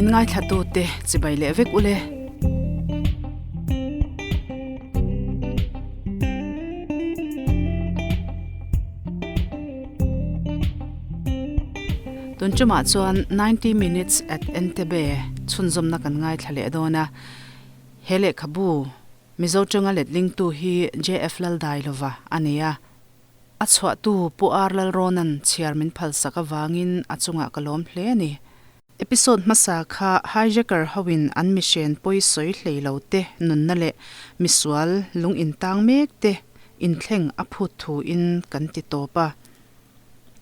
Min ngaithlatute chibai leh vek ule. Tun tumah chuan 90 minutes at Entebbe chhunzawmna kan ngaithla leh dawn a. He lehkhabu Mizo tanga letlingtu hi JF Laldailova a ni a. A chhuahtu Pu R Lalrawna'n chhiar min phalsak avangin a chungah ka lawm hle a ni. Episode hmasa kha hijacker hoin an mihren pawi sawi hlei lo te nunna leh misual lung intang mek te inthleng a phut thu in kan ti tawp a.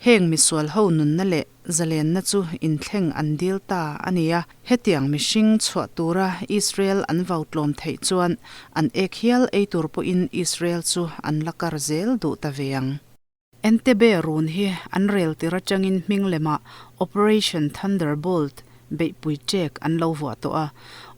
Heng misual ho nunna leh zalenna chu inthleng an dil ta a ni a. Hetiang mihring chhuah tura Israel an vau tlawm theih chuan an ek hial ei tur pawhin Israel chu an la kar zel duh ta ve ang. Entebbe run hi an rel tir atangin hming lemah Operation Thunderbolt beihpui ṭek an lo vuah tawh a,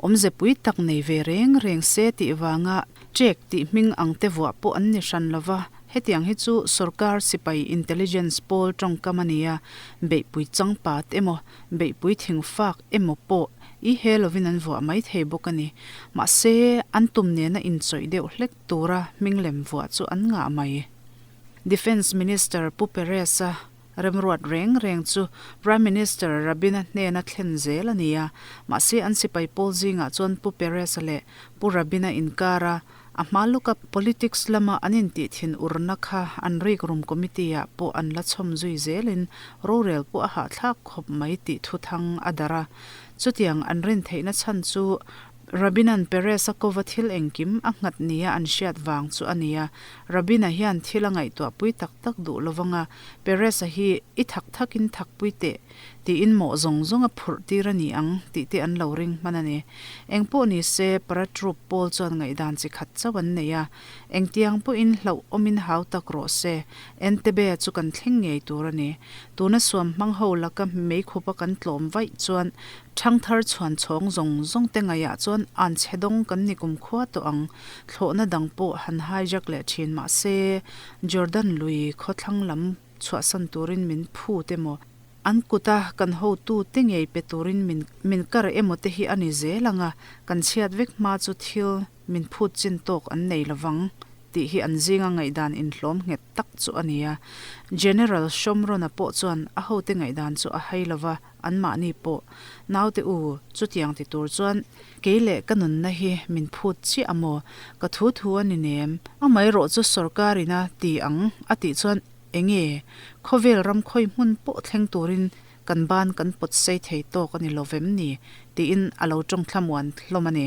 awmze pui tak nei ve reng reng se tih vanga ṭek tih hming ang te vuah pawh an ni hran lova, hetiang hi chu sorkar sipai intelligence pawl tawngkam a ni a, beihpui changpat emaw, beihpui thingfak emaw pawh i he lovin an vuah mai thei bawk a ni. Mahse, an tum nena inchawih deuh hlek tura hming lem vuah chu an ngah mai. Defence Minister Pu Peres-a remruat reng reng chu Prime Minister Rabin-a hnena thlen zel a ni a, mahse an sipai pawl zingah chuan Pu Peres-a leh Pu Rabin-a inkara a hma lawka politics lama an intih thin urna kha an rikrum committee-ah pawh an la chhawm zui zelin rorel pawh a hahthlak khawp mai tih thuthang a darh a. Chutiang an rin theihna chhan chu Rabin-a'n Peres-a kova thil engkim a nghat nia an hriat vang chu a ni a. Rabin-a hian thil a ngaihtuahpui tak tak duh lo vanga Peres-a hi i thak thakin thakpui teh tiin mawh zawng zawng a phurh tir a ni ang tih te an lo ring hman a ni. Eng pawh ni se, paratroop pawl chuan ngaihdan chi khat chauh an nei a. Engtiang pawhin hlauh awmin hau tak rawh se, Entebbe chu kan thleng ngei tur a ni. Tuna suam hmang ho laka meikhupa kan tlawm vaih chuan Thangthar chhuan chhawng zawng zawng te ngaihah chuan an chhe dawng kan ni kum khua tawh ang. Thlawhna dang pawh han hijack leh thin mah se, Jordan lui khawthlang lam chhuahsan turin min phut emaw, an kuta kan hotu te ngei pe turin min min kar emaw te hi a ni zel ang a, kan chhiat vek hma chu thil min phut chin tawk an nei lovang tih hi an zinga ngaihdan inhlawm nghet tak chu a ni a. General Shomron-a pawh chuan a hote ngaihdan chu a hai lova, Anmahni pawh, Naute u, chutiang ti tur chuan kei leh ka nunna hi min phut chiah a maw? Ka thu thu a ni nem. Amaherawh chu sorkarin a ti ang a tih chuan enge khawvel ram khawi hmun pawh thleng turin kan ban kan pawt sei thei tawk a ni lo vem ni? tiin a lo tawng thlamuan hlawm a ni.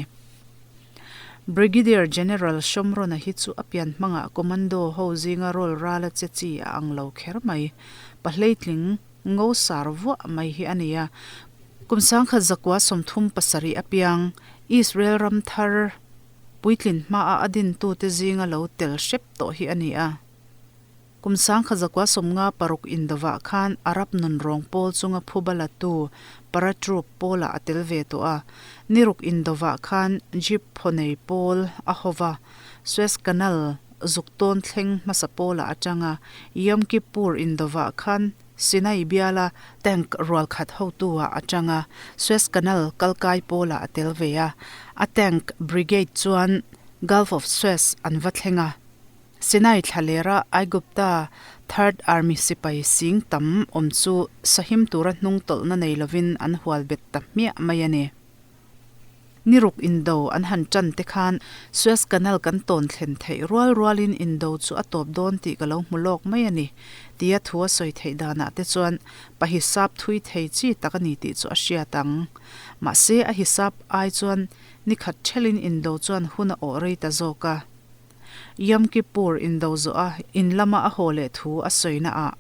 Brigadier General Shomron-a hi chu a pian hmangah commando ho zinga rawl rala che chi a ang lo kher mai. Pahleitling Ngo sar vuah mai hi a ni a. Kum 1937 apiang Israel ram thar puitlin hmaah a dintute zinga lo tel hrep tawh hi a ni a. Kum 1956 indovah khan Arab nunrawng pawl chunga phuba latu paratroop pawlah a tel ve tawh a. Niruk indovah khan Jeep phawnei pawl a hova Suez Canal zuk tawn thleng hmasa pawlah a tang a. Yom Kippur indovah khan Sinai biala tank rual khat hotu-ah a tang a, Suez Canal kalkai pawlah a tel ve a. A tank brigade chuan Gulf of Suez an va thleng a. Sinai thlalera Aigupta Third Army sipai sing tam awm chu sahim tura hnung tawlhna nei lovin an hual bet ta hmiah mai a ni. Ni ruk indo an han tan te khan Suez Canal kan tawn thlen theih rual rualin indo chu a tawp dawn tih ka lo hmu lawk mai a ni, tia thu a sawi theih danah te chuan pa hisap thui thei chi tak a ni tih chu a hriat ang. Mahse a hisap ai chuan ni khat thelin indo chuan hun a awh rei ta zawk a. Yom Kippur indo zawh a in lama a haw leh thu a sawina ah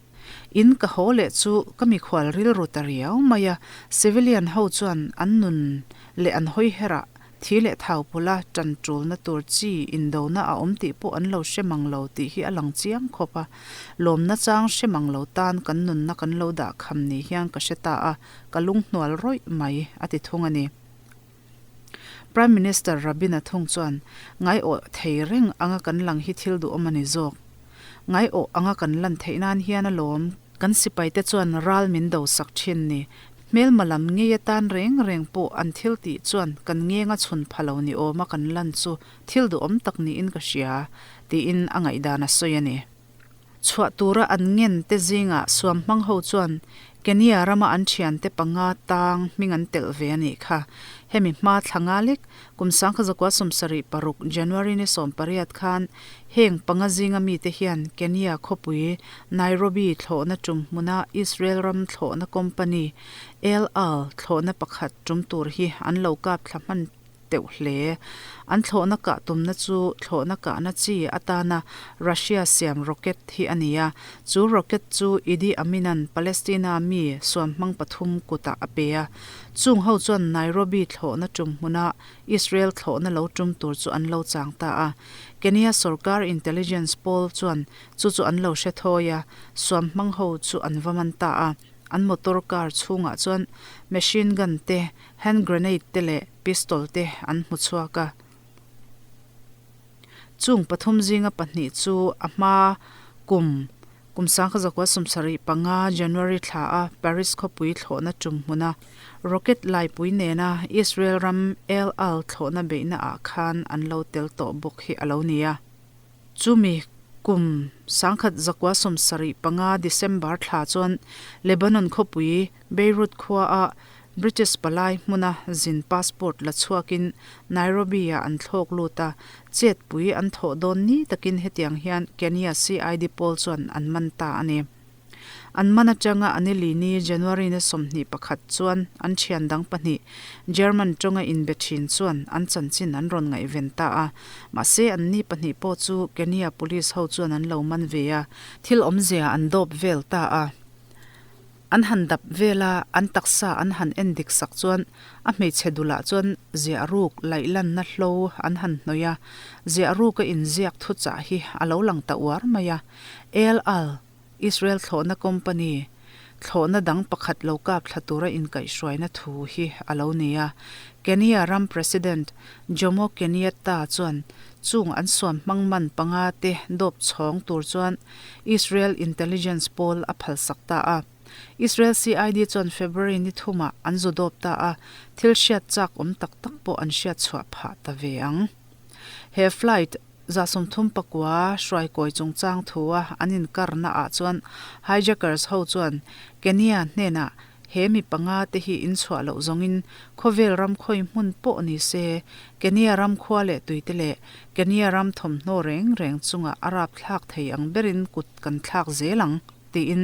In ka haw leh chu ka mikhual rilru ta riau mai a, civilian ho chuan an nun leh an hawi herah thi leh thau pula tan tulna tur chi indona a awm tih pawh an lo hre mang lo tih hi a lang chiang khawp a, lawmna chang hre mang lo tan kan nunna kan lo dah kham ni hian ka hre ta a, ka lunghnual rawih mai a ti thung a ni. Prime Minister Rabin-a thung chuan, Ngaiawh thei reng anga kan lang hi thil duhawm a ni zawk. Ngaiawh anga kan lan theih nan hian alawm kan sipaite chuan ral min do sak thin ni. Hmelma lam ngei atan reng reng pawh an thil tih chuan kan ngenga chhun pha lo ni awma kan lan chu thil duhawm tak niin ka hria, tiin a ngaihdan a sawi a ni. Chhuah tura an ngen te zingah suam hmang ho chuan Kenya rama an thiante panga tang hming an telh ve a nih kha. Hemi hma thla nga lek, kum 1976 January ni 18 khan heng panga zinga mite hian Kenya khawpui Nairobi thlawhna tum hmuna Israel ram thlawhna company El Al thlawhna pakhat tum tur hi an lo kap thla hman teuh hle. An thlawhna kah tumna chu thlawhna kahna chi atana Russia siam rocket hi a ni a. Chu rocket chu Idi Amin-a'n Palestina mi suamhmang pathum kutah a pe a. Chung ho chuan Nairobi thlawhna tum hmuna Israel thlawhna lo tum tur chu an lo chang ta a. Kenya sorkar intelligence pawl chuan chu chu an lo hre thawi a, suamhmang ho chu an va man ta a. An motor car chhungah chuan machine gun te, hand grenade te leh pistol te an hmu chhuak a. Chung pathum zinga pahnih chu a hma kum kum 1975 January thla a Paris khawpui thlawhna tum hmuna rocket laipui nena Israel ram El Al thlawhna beihna ah khan an lo tel tawh bawk hi a lo ni a. Chumi kum 1975 December thla chuan Lebanon khawpui Beirut khua ah British palai hmuna zin passport la chhuakin Nairobi-ah an thlawk lut a, chetpui an thawh dawn ni takin hetiang hian Kenya CID pawl chuan an man ta a ni. An man atanga a nili ni January ni 21 chuan an thian dang pahnih German tawnga inbe thin chuan an chanchin an rawn ngaihven ta a, mahse an ni pahnih pawh chu Kenya police ho chuan an lo man ve a, thil awmzia an dawp vel ta a. An han dap vel a, an taksa an han en dik sak chuan a hmeichhe dulah chuan ziah ruk laih lanna hlo an han hnawih a, ziah ruka inziak thuchah hi a lo lang ta uar mai a, El Al, Israel thlawhna company, thlawhna dang pakhat lo kap thla tura inkaihhruaina thu hi a lo ni a. Kenya ram President Jomo Kenyatta chuan chung an suam hmang man panga te dawp chhawng tur chuan Israel intelligence pawl a phalsak ta a. Israel CID chuan February ni thumah an zu dawp ta a, thil hriat chak awm tak tak pawh an hriat chhuah phah ta ve ang. He flight 39 hruaikawi chungchang thua an inkarna ah chuan hijackers ho chuan Kenya hnenah He mi panga te hi in chhuah loh zawngin khawvel ram khawi hmun pawh ni se, Kenya ram khua leh tuite leh Kenya ram thawmhnaw reng reng chungah a rap thlak thei ang berin kut kan thlak zel ang, tiin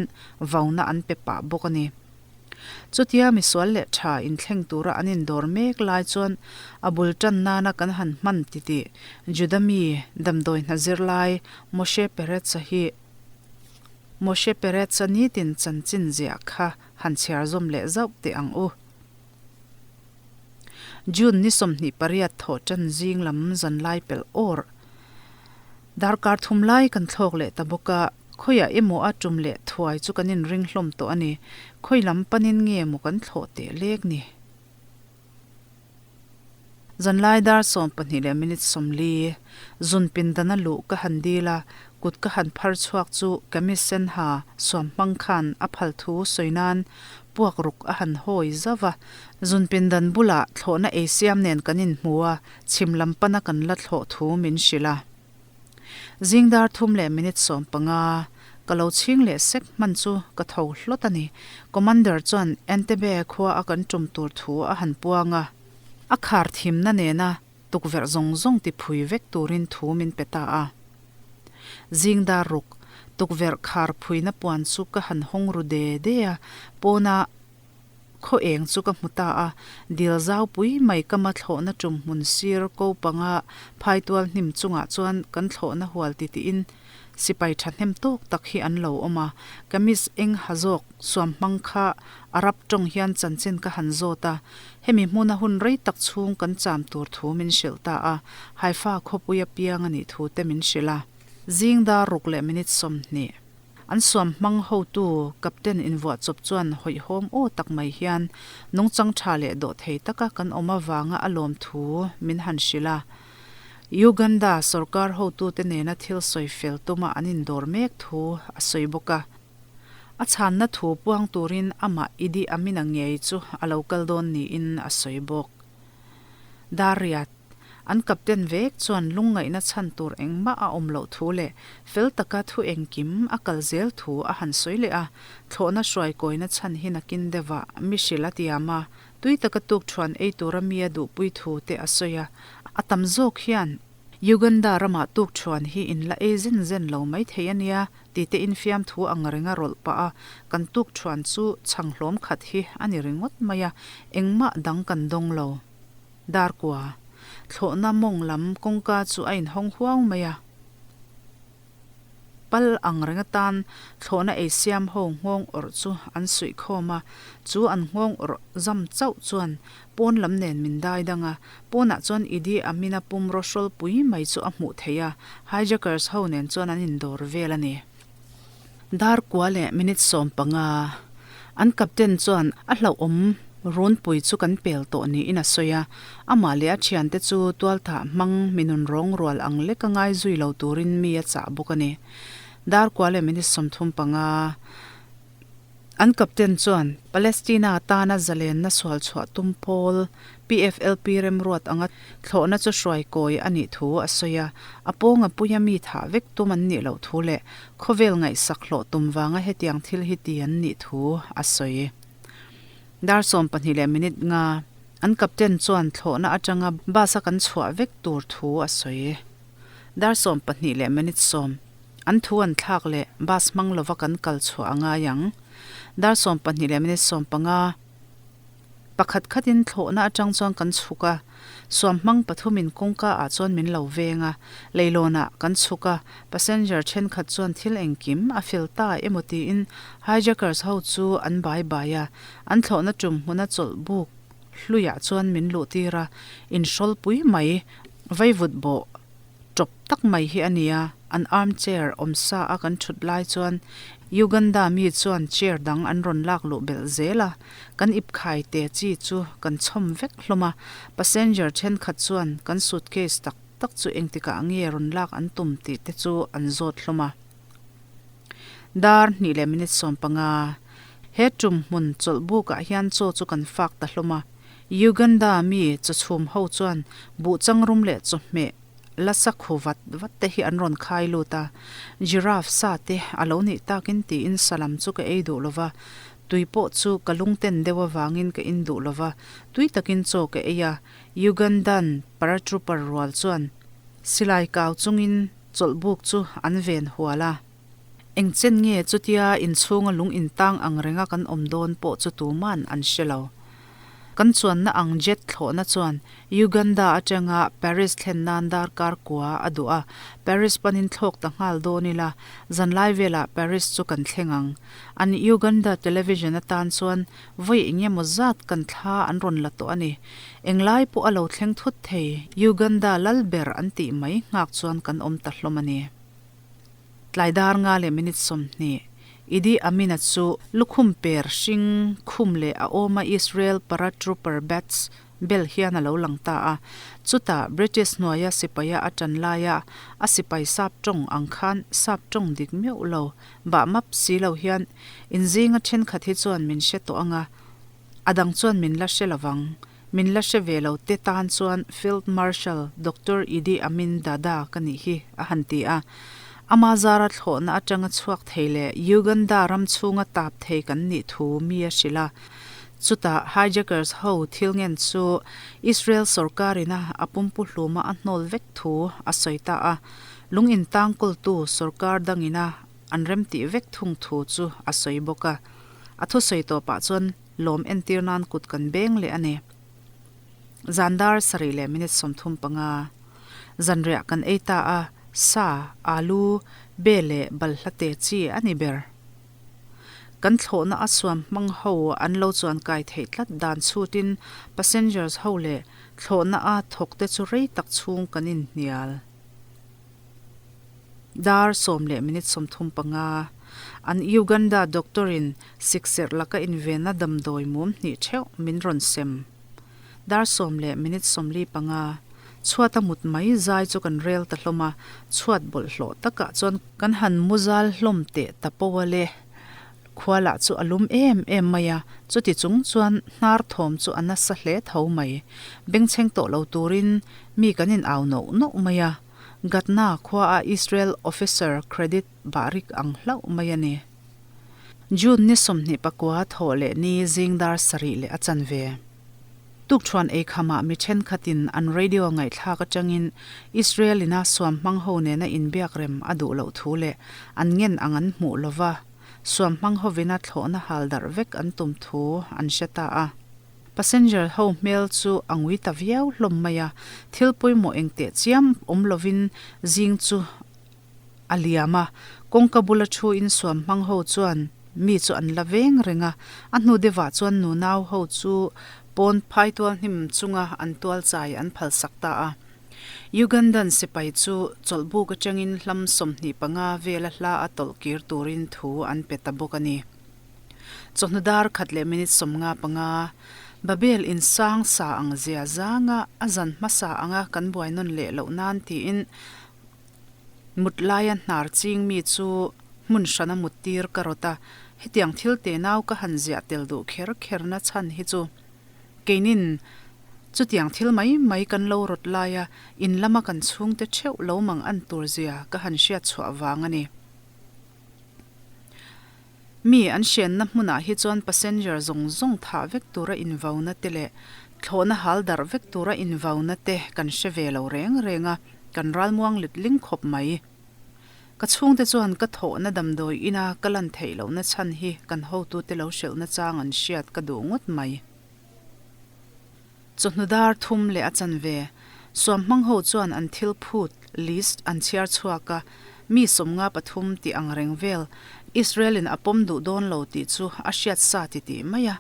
vauna an pe pah bawk a ni. Chutia misual leh tha inthleng tura an indawr mek lai chuan a bul tan nana kan han hman titih Juda mi damdawi hna zirlai Moshe Peretz-a hi Moshe Peretz-a nitin chanchin ziah kha han chhiar zawm leh zauh teh ang u. June ni 28 thawh tan zing lam zan lai pelh awr. Darkar thum lai kan thlawk leh ta bawk a, khawiah emaw a tum leh thuai chu kan inring hlawm tawh a ni. Khawi lam panin nge maw kan thlawh teh lek ni? Zanlai dar 12 leh minute 40, zun pindana luh ka han dil a, kut ka han phar chhuak chu kamis sen ha suam hmang khan a phal thu sawi nan puak ruk a han hawi zauh a. Zun pindan bulah thlawhna ei siam nen kan inhmu a, chhim lam pana kan la thlawh thu min hrilh a. Zing dar thum leh minute 15, ka lo chhing leh sek hman chu ka tho hlawt a ni. Commander chuan Entebbe khua a kan tum tur thu a han puang a, a khar thimna nena tukverh zawng zawng ti phui vek turin thu min pe ta a. Zing dar ruk, tukverh khar phuina puan chu ka han hawng ru de de a, pawna Khaw eng chu ka hmu ta a, dil zau pui mai ka ma thlawhna tum hmun sir ko panga phaitual hnim chungah chuan kan thlawhna hual titiin sipai thahnem tawk tak hi an lo awm a. Kamis eng ha zawk suam hmang kha Arab tawng hian chanchin ka han zawt a, hemi hmuna hun rei tak chhung kan cham tur thu min hrilh ta a, Haifa khawpui a piang a nih thu te min hrilh a. Zing dar ruk leh minute 20. An suam hmang hotu Captain invuah chawp chuan hawihhawm aw tak mai hian nungchang tha leh dawh thei taka kan awm avanga a lawm thu min han hrilh a. Uganda sorkar hotute nena thil sawi fel tuma an indawr mek thu a sawi bawk a. A chhanna thu puang turin amah Idi Amin-a ngei chu a lo kal dawn niin a sawi bawk. Dar riat, an captain vek chuan lungngaihna chhan tur engmah a awm loh thu leh fel taka thu engkim a kal zel thu a han sawi leh a, thlawhna hruaikawina chhan hi nakin deuhah mi hrilh a tiam a, tui taka tukthuan ei tura mi a duhpui thu te a sawi a, a tam zawk hian Uganda ramah tukthuan hi in la ei zen zen lo maithei a nia ti te in fiamthu ang renga rawlh pah a, kan tukthuan chu chhang hlawm khat hi a ni ringawt mai a, engmah dang kan dawng lo. Darkua, thlawhna mawng lam kawngka chu a inhawng huau mai a. Pal ang reng atan thlawhna ei siam ho nghawng awrh chu an suih khawm a, chu an nghawng awrh zam chauh chuan pawn lam nen min dai dang a, pawnah chuan Idi Amin-a pumraw hrawlpui mai chu a hmuh theih a, hijackers ho nen chuan an indawr vel a ni. Dar kua leh minute 15, an captain chuan a hlauhawm runpui chu kan pel tawh niin a sawi a, amah leh a thiante chu tualthah hmang minun rawng rual ang lek a ngai zui lo turin mi a chah bawk a ni. Dar kua leh minute 35, An captain chuan Palestina tana zalenna sual chhuah tum pawl PFLP remruat anga thlawhna chu hruai kawi a nih thu a sawi a, a pawnga puia mi thah vek tum an nih loh thu leh khawvel ngaihsak hlawh tum vanga hetiang thil hi ti an nih thu a sawi. Dar 12 leh minute nga an captain chuan thlawhna atanga bus a kan chhuah vek tur thu a sawi. Dar 12 leh minute 10. An thu an thlak leh bus hmang lova kan kal chhuah a ngai ang. Dar 12 leh minute 15, pakhat khatin thlawhna atang chuan kan chhuk a, suam hmang pathumin kawngka ah chuan min lo veng a, leilawnah kan chhuk a, passenger thenkhat chuan thil engkim a fel ta emaw tiin hijackers ho chu an bai bai a, an thlawhna tum hmuna chawlh buk hluiah chuan min luh tir a, inhrawlpui mai vaivut bawh. Tawp tak mai hi a nia, an arm chair awm sa a kan thut lai chuan Uganda mi chuan chair dang an rawn lak luh belh zel a, kan ip khai te chi chu kan chhawm vek hlawm a, passenger thenkhat chuan kan suitcase tak tak chu engtikah nge rawn lak an tum tih te chu an zawt hlawm a. Dar hnih leh minute 15, he tum hmun chawlh bukah hian chaw chu kan fak ta hlawm a. Uganda mi chawchhum ho chuan buh changrum leh chawhmeh la sa khu vat vat te hi an rawn khai lut a, giraffe sa te a lo nih takin tiin sa lam chu ka ei duh lova, tui pawh chu ka lungten deuh avangin ka in duh lova, tui takin chaw ka ei a, Ugandan paratrooper rual chuan silai kau chungin chawlhbuk chu an ven hual a. Engchen nge chutia inchhunga lung intang ang renga kan awm dawn pawh chu tuman an hre lo. Kan chuanna ang jet thlawhna chuan Uganda atanga Paris thlen nan darkar kua a duh a, Paris panin thlawk ta nghal dawn ila, zanlai velah Paris chu kan thleng ang. An Uganda television atan chuan vawi engemaw zat kan thla an rawn la tawh a ni. Englai pawh a lo thleng thut thei, Uganda lal ber an tih mai nghak chuan kan awm ta hlawm a ni. Tlai dar nga leh minute 20, Idi Amin-a chu lukhum per hring khum leh a awma Israel paratrooper bats bel hian a lo lang ta a. Chutah British hnuaia sipaia a tan laia a sipai sap tawng ang khan sap tawng dik meuh lo bah map si lo hian inzinga thenkhat hi chuan min hre tawh ang a, a dang chuan min la hre lovang. Min la hre ve lo te tan chuan Field Marshal Doctor Idi Amin Dada ka nih hi, a han ti a. Ama zara thlawhna atanga chhuak thei leh Uganda ram chhunga tap thei kan nih thu mi a hrilh a. Chutah hijackers ho thil ngen chu Israel sorkarina a pumpu hluma a hnawl vek thu a sawi ta a. Lung intangkawltu sorkar dangina an remtih vek thung thu chu a sawi bawk a. A thusawi tawpah chuan Lawm entir nan kut kan beng leh a ni. Zan dar sarih leh minute 35. Zanriah kan ei ta a, sa, alu, be leh balhla te chi a ni ber. Kan thlawhna a suam hmang ho an lo chuan kai theih tlat dan chhutin passengers ho leh thlawhna a thawk te chu rei tak chhung kan inhnial. Dar 10 leh minute 35. An Uganda doctor in sikserh laka invenna damdawi mum hnih theuh min rawn sem. Dar 10 leh minute 45. Chhuat a mut mai zai chu kan rel ta hlawm a, chhuat bawlhhlawh takah chuan kan han mu zal hlawm teh ta poh a le. Khua lah chu a lum em em mai a, chuti chung chuan hnar thawm chu a nasa hle tho mai. Bengchheng tawh lo turin mi kan in au noh noh mai a, Gatna khua a Israel officer credit bahrik ang hlauh mai a ni. June ni 24 thawh leh ni zing dar sarih leh a chanve. Tukṭhuan eikhamah mi ṭhenkhatin an radio ngaihthlak aṭangin Israel ina suam hmang ho nena inbiak rem a duh loh thu leh an ngen ang an hmuh lova suam hmang hovina thlawhna hal darh vek an tum thu an hre ta a. Passenger ho hmel chu a ngui ta viau hlawm mai a, thil pawimawh engteh chiam awm lovin zing chu a liam a, kawngka bula thu in suam hmang ho chuan mi chu an la veng reng a, a hnu deuhah chuan nunau ho chu pawn phai tual hnim chunga an tual chai an phal sak ta a. Ugandan sipai chu chawlhbuk atangin hlam 25 vela hla a tawlh kir turin thu an pe ta bawk a ni. Chawhnu dar khat leh minute 55, Babel in sang sa ang zia zanga a zan hmasa anga kan buai nawn leh loh nan tiin Mut laia hnar ching mi chu hmun hrana mut tir ka rawt a, hetiang thil te nau ka han ziah tel duh kher kher na chhan hi chu keinin chutiang thil mai mai kan lo rawt laia in lama kan chhungte theuh lo mang an tur zia ka han hriat chhuah vang a ni. Mi an hrianna hmunah hi chuan passenger zawng zawng thah vek tura invauna te leh thlawhna hal darh vek tura invauna te kan hre ve lo reng reng a, kan ralmuang letling khawp mai. Ka chhungte chuan ka thawhna damdawi ina ka lan theih lohna chhan hi kan hotute lo hrilhna chang an hriat ka duh ngawt mai. Chawhnu dar thum leh a chanve. Suam hmang ho chuan an thil phut, list, an chhiar chhuak a, mi 53 tih ang reng vel Israel in a pawm duh dawn lo tih chu a hriat sa ti tih mai a.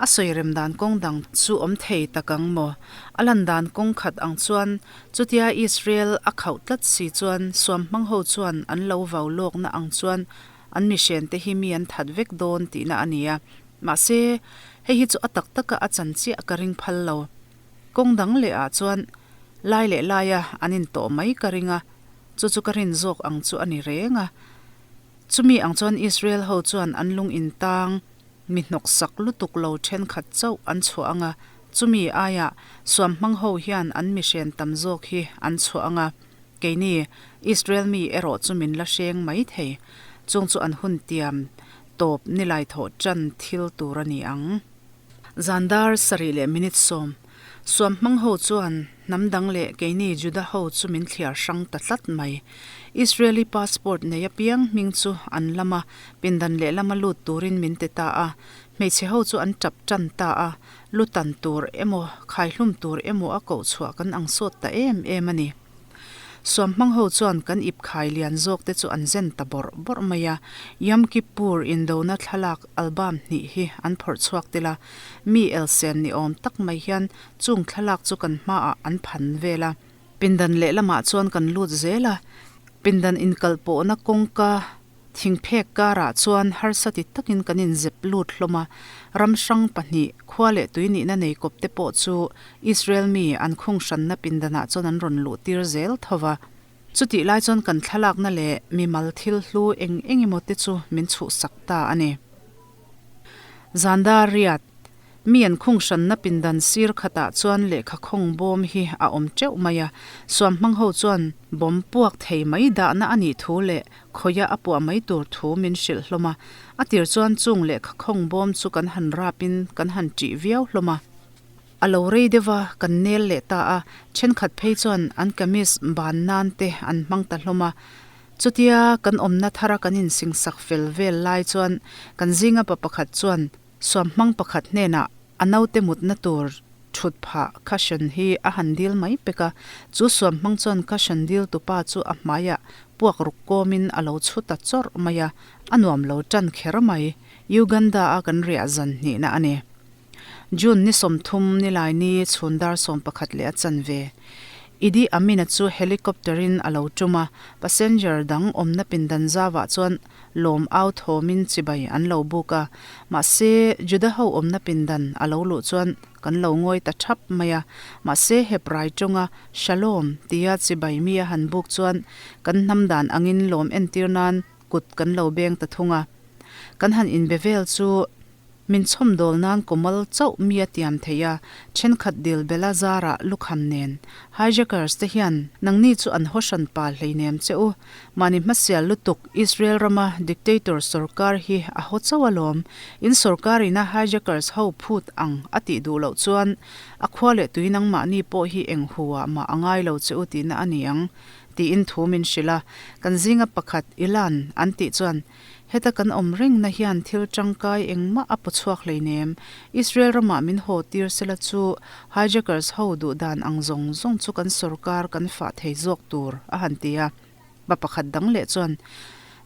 A sawi rem dan kawng dang chu awm thei tak ang maw? A lan dan kawng khat ang chuan chutia Israel a khauh tlat si chuan suam hmang ho chuan an lo vau lawkna ang chuan an mihren te hi mi an that vek dawn tihna a ni a. Mahse, hei hi chu a tak taka a chan chiah ka ring phal lo. Kawng dang leh ah chuan lai leh laia an intawh mai ka ring a, chu chu ka rin zawk ang chu a ni reng a. Chumi ang chuan Israel ho chuan an lung intang mi hnawksak lutuk lo thenkhat chauh an chhuah ang a, chumi aiah suam hmang ho hian an mihren tam zawk hi an chhuah ang a. Keini, Israel mi erawh chu min la hreng mai thei. Chung chu an hun tiam tawp nilai thawh tan thil tur a ni ang. Zan dar sarih leh minute sawm. Suam hmang ho chuan hnam dang leh keini Juda ho chu min thliar hrang ta tlat mai. Israeli passport nei apiang hming chu an lam a, pindan lehlama lut turin min ti ta a. Hmeichhe ho chu an tap tan ta a, lu tan tur emaw, khaihlum tur emaw a koh chhuah kan ang sawt ta em em a ni. Suam hmang ho chuan kan ip khai lian zawk te chu an zen ta bawrh bawrh mai a, Yom Kippur indona thlalak album hnih hi an phawrh chhuak tel a, mi elsen ni awm tak mai hian chung thlalak chu kan hmaah an phan vel a. Pindan lehlamah chuan kan lut zel a, pindan inkalpawhna kawngka Thingphek karah chuan harsa ti takin kan inzep lut hlawm a, ram hrang pahnih, khua leh tui nihna nei kawp te pawh chu Israel mi an khung hranna pindanah chuan an rawn luh tir zel tho va. Chutih lai chuan kan thlalakna leh mimal thil hlu eng eng emaw te chu min chhuhsak ta a ni. Zandar riat. Mi an khung hranna pindan sir khatah chuan lehkha khawng bawm hi a awm teuh mai a, suam hmang ho chuan bawm puak thei mai dahna a nih thu leh khawia a puah mai tur thu min hrilh hlawm a. A tir chuan chung lehkha khawng bawm chu kan han rapin kan han ṭih viau hlawm a. A lo rei deuh a, kan nel leh ta a, thenkhat phei chuan an kamis ban nan te an hmang ta hlawm a. Chutia kan awmna thara kan insingsak fel vel lai chuan kan zinga pa pakhat chuan Suam hmang pakhat hnenah a naute mutna tur thut phah cushion hi a han dil mai pek a, chu suam hmang chuan cushion dil tupa chu a hmaiah puak ruk kawmin a lo chhu ta chawrh mai a, a nuam lo tan kher mai. Uganda a kan riah zan hnihna a ni. June ni 30 nilai ni chhun dar 11 leh a chanve. Idi Amin-a chu helicopter-in a lo tum a, passenger dang awmna pindan zauah chuan lawm au thawmin chibai an lo buk a, mahse Juda ho awmna pindan a lo luh chuan kan lo ngawi ta thap mai a, mahse Hebrai tawnga Shalom tia chibai mi a han buk chuan kan hnam dan angin lawm entir nan kut kan lo beng ta thung a. Kan han inbe vel chu min chhawmdawl nan kawmal chauh mi a tiam thei a, thenkhat dil bela zarah lukham nen. Hijackers te hian nangni chu an haw hran pa hleinem che u. Mahni hmasial lutuk Israel rama dictator sorkar hi a haw chauh alawm. In sorkar ina hijackers ho phut ang a tih duh loh chuan a khua leh tui nangmahni pawh hi eng hu ah mah a ngai lo che u tihna a ni ang tiin thu min hrilh a. Kan zinga pakhat Ilan an tih chuan Heta kan awm rengna hian thil tangkai engmah a paw chhuak hleinem. Israel ramah min haw tir sela chu hijackers ho duh dan ang zawng zawng chu kan sorkar kan fah thei zawk tur, a han ti a. Pa pakhat dang leh chuan,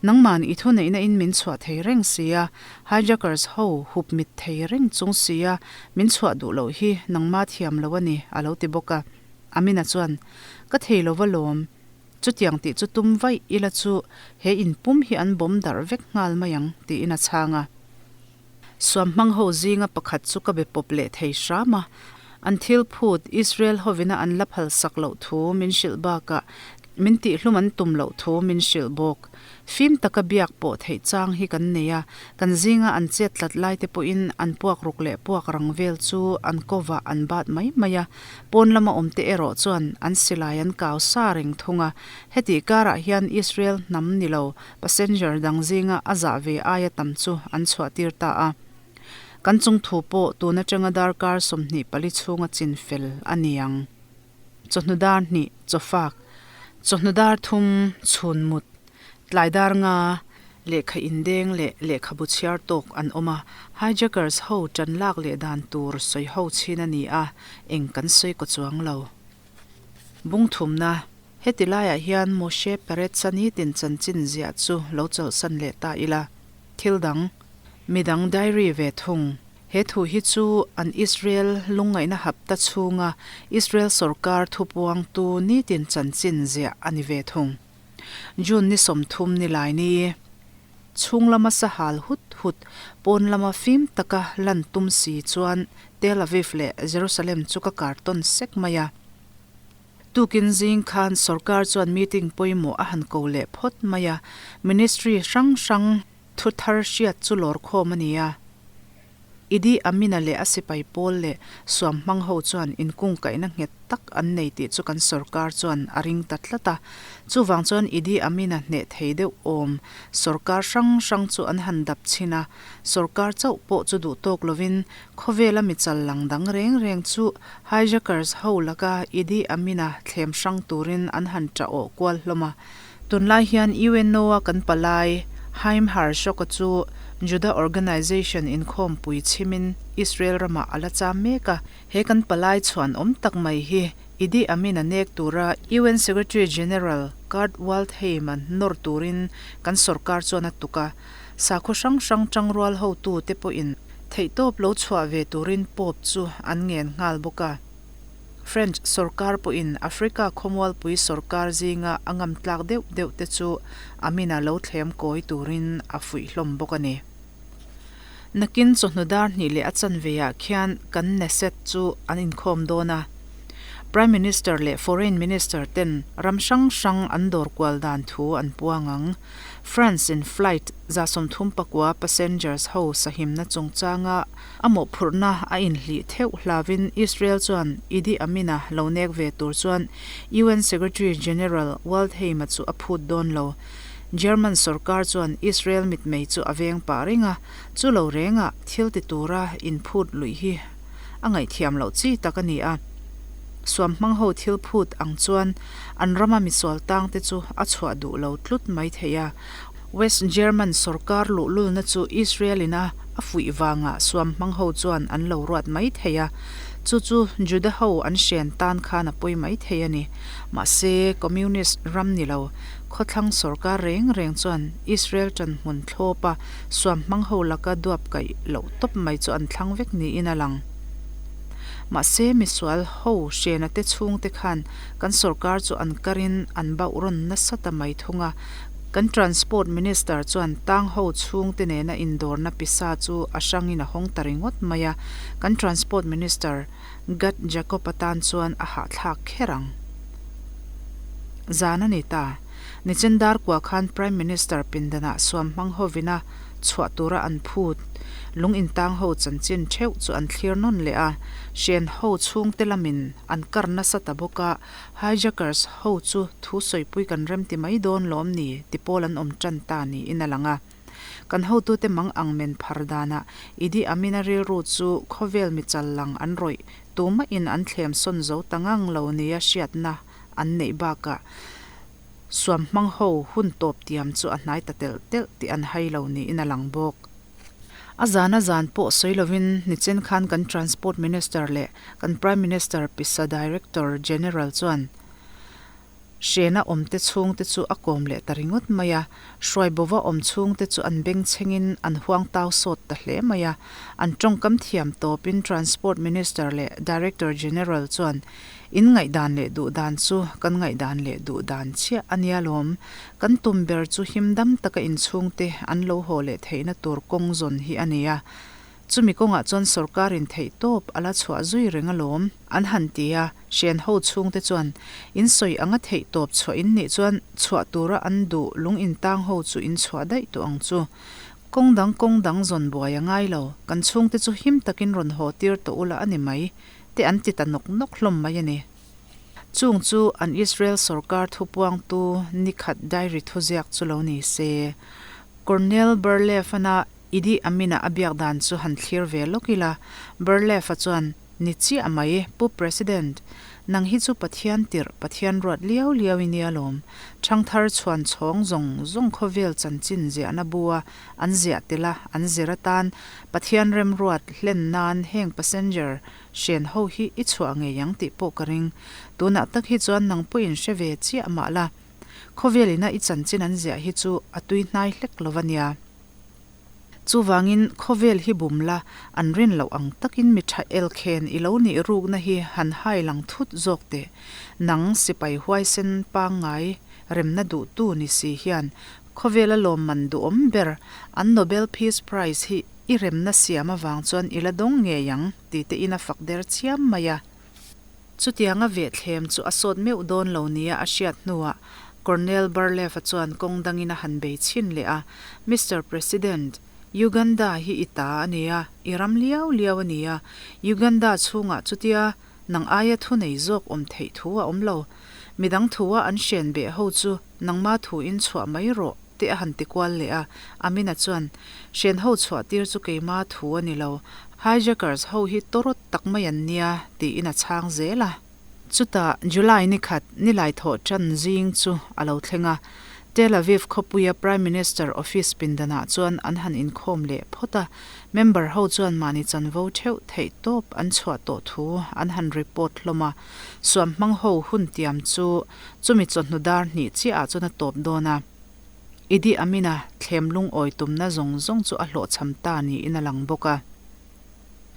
Nangman i thuneihna in min chhuah thei reng si a, hijackers ho hup mit thei reng chung si a, min chhuah duh loh hi nangma thiam lo a ni, a lo ti bawk a. Amina chuan, Ka thei lova lawm. Chutiang tih chu tum vaih ila chu he inpum hi an bawm darh vek nghal mai ang, tiin a chhang a. Suamhmang ho zinga pakhat chu ka be pawp leh thei hram a. An thil phut Israel hovina an la phal sak loh thu min hrilh bakah min tihhlum an tum loh thu min hrilh bawk. Fim taka biak pawh theih chang hi kan nei a, kan zinga an chet tlat lai te pawhin an puak ruk leh puak rang vel chu an kovah an bat mai mai a, Pawn lama awmte erawh chuan an silai an kau sa reng thung a, hetih karah hian Israel hnam ni lo passenger dang zinga a zah ve aia tam chu an chhuahtir ta a. Kan chung thu pawh tun atanga darkar 24 chhunga chin fel a ni ang. Chawhnu dar hnih, chawfak, chawhnu dar thum, chhun mut, Tlai dar nga lehkha indeng leh lehkhabu chhiar tawk an awm a, hijackers ho tan lak leh dan tur sawi ho chhin a ni a, eng kan sawi kaw chuang lo. Bung thumna, Heti laiah hian Moshe Peretz-a nitin chanchin ziah chu lo chawlhsan leh ta ila. Thil dang, midang diary ve thung. He thu hi chu an Israel lungngaihna hapta chhunga Israel sorkar thupuangtu nitin chanchin ziah a ni ve thung. June ni 30 ni lai ni. Chhung lama sahal hut hut, pawn lama fim taka lan tum si chuan Tel Aviv leh Jerusalem chu ka kar tawn sek mai a. Tukin zing khan sorkar chuan meeting pawimawh a han ko leh phawt mai a, ministry hrang hrang thu thar hriat chu lawr khawm a ni a. Idi Amina leh a sipai pawl leh suam hmang ho chuan inkungkaihna nghet tak an nei tih chu kan sorkar chuan a ring ta tlat a. Chuvang chuan Idi Amina hneh thei deuh awm sorkar hrang hrang chu an han dap chhin a. Sorkar chauh pawh chu duh tawk lovin khawvela mi chal lang dang reng reng chu hijackers ho laka Idi Amina thlem hrang turin an han ṭah awh kual hlawm a. Tunlai hian UNO-a kan palai Haim Harshok-a chu Juda Organization inkhawmpui chhimin Israel ramah a la cham mek a. He kan palai chhuan awm tak mai hi Idi Amin-a nek tura UN Secretary General Kurt Waldheim-a nawr turin kan sorkar chuan a tuk a. Sakhaw hrang hrang tangrual hotute pawhin theihtawp lo chhuah ve turin Pope chu an ngen nghal bawk a. French sorkar pawhin Africa khawmualpui sorkar zinga a ngam tlak deuh deuh te chu Amina lo thlem kawi turin a fuih hlawm bawk a ni. Nakin chawhnu dar hnih leh a chanve ah khian kan Knesset chu an inkhawm dawn a. Prime Minister leh Foreign Minister ten ram hrang hrang an dawr kual dan thu an puang ang. France in flight 39 passengers ho sahimna chungchanga a mawhphurhna a inhlih theuh hlavin Israel chuan Idi Amin-a lo nek ve tur chuan UN Secretary General Waldheim-a chu a phut dawn lo. German sorkar chuan Israel mitmei chu a veng pah reng a, chu lo rengah thil ti tura inphut luih hi a ngaihthiam loh chi tak a ni a. Suam hmang ho thil phut ang chuan an rama misual tang te chu a chhuah duh lo tlut mai thei a. West German sorkar luhlulna chu Israel in a a fuih vangah suam hmang ho chuan an lo ruat mai thei a. Chu chu Juda ho an hren tan khan a pawi mai thei a ni. Mahse, Communist ram ni lo, khawthlang sorkar reng reng chuan Israel ṭanhmun thlawpa suam hmang ho laka duap kaih loh tawp mai chu an thlang vek niin a lang. Mahse, misual ho hrena te chhungte khan kan sorkar chu an karin an bauh rawn nasa ta mai thung a. Kan Transport Minister chuan tang ho chhungte nena indawrna pisa chu a hrangin a hawng ta ringawt mai a, kan Transport Minister Gad Jacob atan chuan a hahthlak kher ang. Zan a ni ta. Nichin dar kua khan Prime Minister pindanah suam hmang hovina. chhuah tura an phut lung intang ho chanchin theuh chu an thlir nawn leh a, hren ho chhungte lamin an kar nasa ta bawk a, hijackers ho chu thu sawipui kan remti mai dawn lawm ni ti pawl an awm tan ta niin a lang a. Kan hotute mang ang men phar danah Idi Amina rilru chu khawvel mi chal lang an rawih tumahin an thlem sawn zo ta ngang lo nia hriatna an neih bakah suam hmang ho hun tawp tiam chu a hnai ta telh telh tih an hai lo niin a lang bawk. A zan a zan pawh sawi lovin nichen khan kan Transport Minister leh kan Prime Minister pisa Director General chuan Hrena awmte chhungte chu a kawm leh ta ringawt mai a, Hruaibova awm chhungte chu an bengchhengin an huang tau sawt ta hle mai a. An tawngkam thiam tawpin Transport Minister leh Director General chuan, In ngaihdan leh duhdan chu kan ngaihdan leh duhdan chiah a nia lawm. Kan tum ber chu himdam taka inchhungte an lo haw leh theihna tur kawng zawn hi a ni a. Chumi kawngah chuan sorkarin theihtawp a la chhuah zui reng alawm, an han ti a. Hren ho chhungte chuan, In sawi anga theihtawp chhuah in nih chuan chhuah tura an duh lung intang ho chu in chhuah daih tawh ang chu. Kawng dang kawng dang zawn buai a ngai lo, kan chhungte chu him takin rawn haw tir tawh ula a ni mai, te an ti ta nawk nawk hlawm mai a ni. Chung chu an Israel sorkar thupuangtu nikhat diary thuziak chu lo ni se. Colonel Barlev-ana Idi Amin-a a biak dan chu han thlir ve lawk ila, Barlev-a chuan, Ni chiah mai, Pu President, nang hi chu Pathian tirh, Pathian ruat liau liau i nia lawm. Ṭhangthar chhuan chhawng zawng zawng khawvel chanchin ziahna bua an ziah tel a, an zir atan Pathian remruat hlen nan heng passenger hren ho hi i chhuah ngei ang tih pawh ka ring. Tunah tak hi chuan nang pawhin hre ve chiah mah la, khawvel ina i chanchin an ziah hi chu a tui hnai hlek lo va nia. Chuvangin khawvel hi bum la, an rin loh ang takin mi tha elkhen i lo nih rukna hi han hai lang thut zawk teh. Nang sipai huaisen pangngai remna duhtu ni si hian khawvela lawmman duhawm ber an Nobel Peace Prize hi i remna siam avang chuan i la dawng ngei ang ti te in a fak der chiam mai a. Chutianga vehthlem chu a sawt meuh dawn lo nia a hriat hnuah Colonel Barlev-a chuan kawng dangin a han bei chhin leh a, Mister President, Uganda hi i ta a nia, i ram liau liau a nia, Uganda chhungah chutia nang aia thu nei zawk awm theih thu a awm lo. Midang thua an hren beh ho chu nangma thuin chhuah mai rawh, te a han ti kual leh a, Amina chuan, Hren ho chhuah tir chu keima thu a ni lo, hijackers ho hi tawrawt tak mai an nia, tiin a chhang zel a. Chutah July ni khat nilai thawh tan zing chu a lo thleng a, Tel Aviv khawpuia Prime Minister office pindanah chuan an han inkhawm leh phawt a, member ho chuan mahni chanvo theuh theih tawp an chhuah tawh thu an han report hlawm a, suam hmang ho hun tiam chu chumi chawhnu dar hnih chiahah chuan a tawp dawn a. Idi Amina thlem lungawi tumna zawng zawng chu a hlawhchham ta niin a lang bawk a.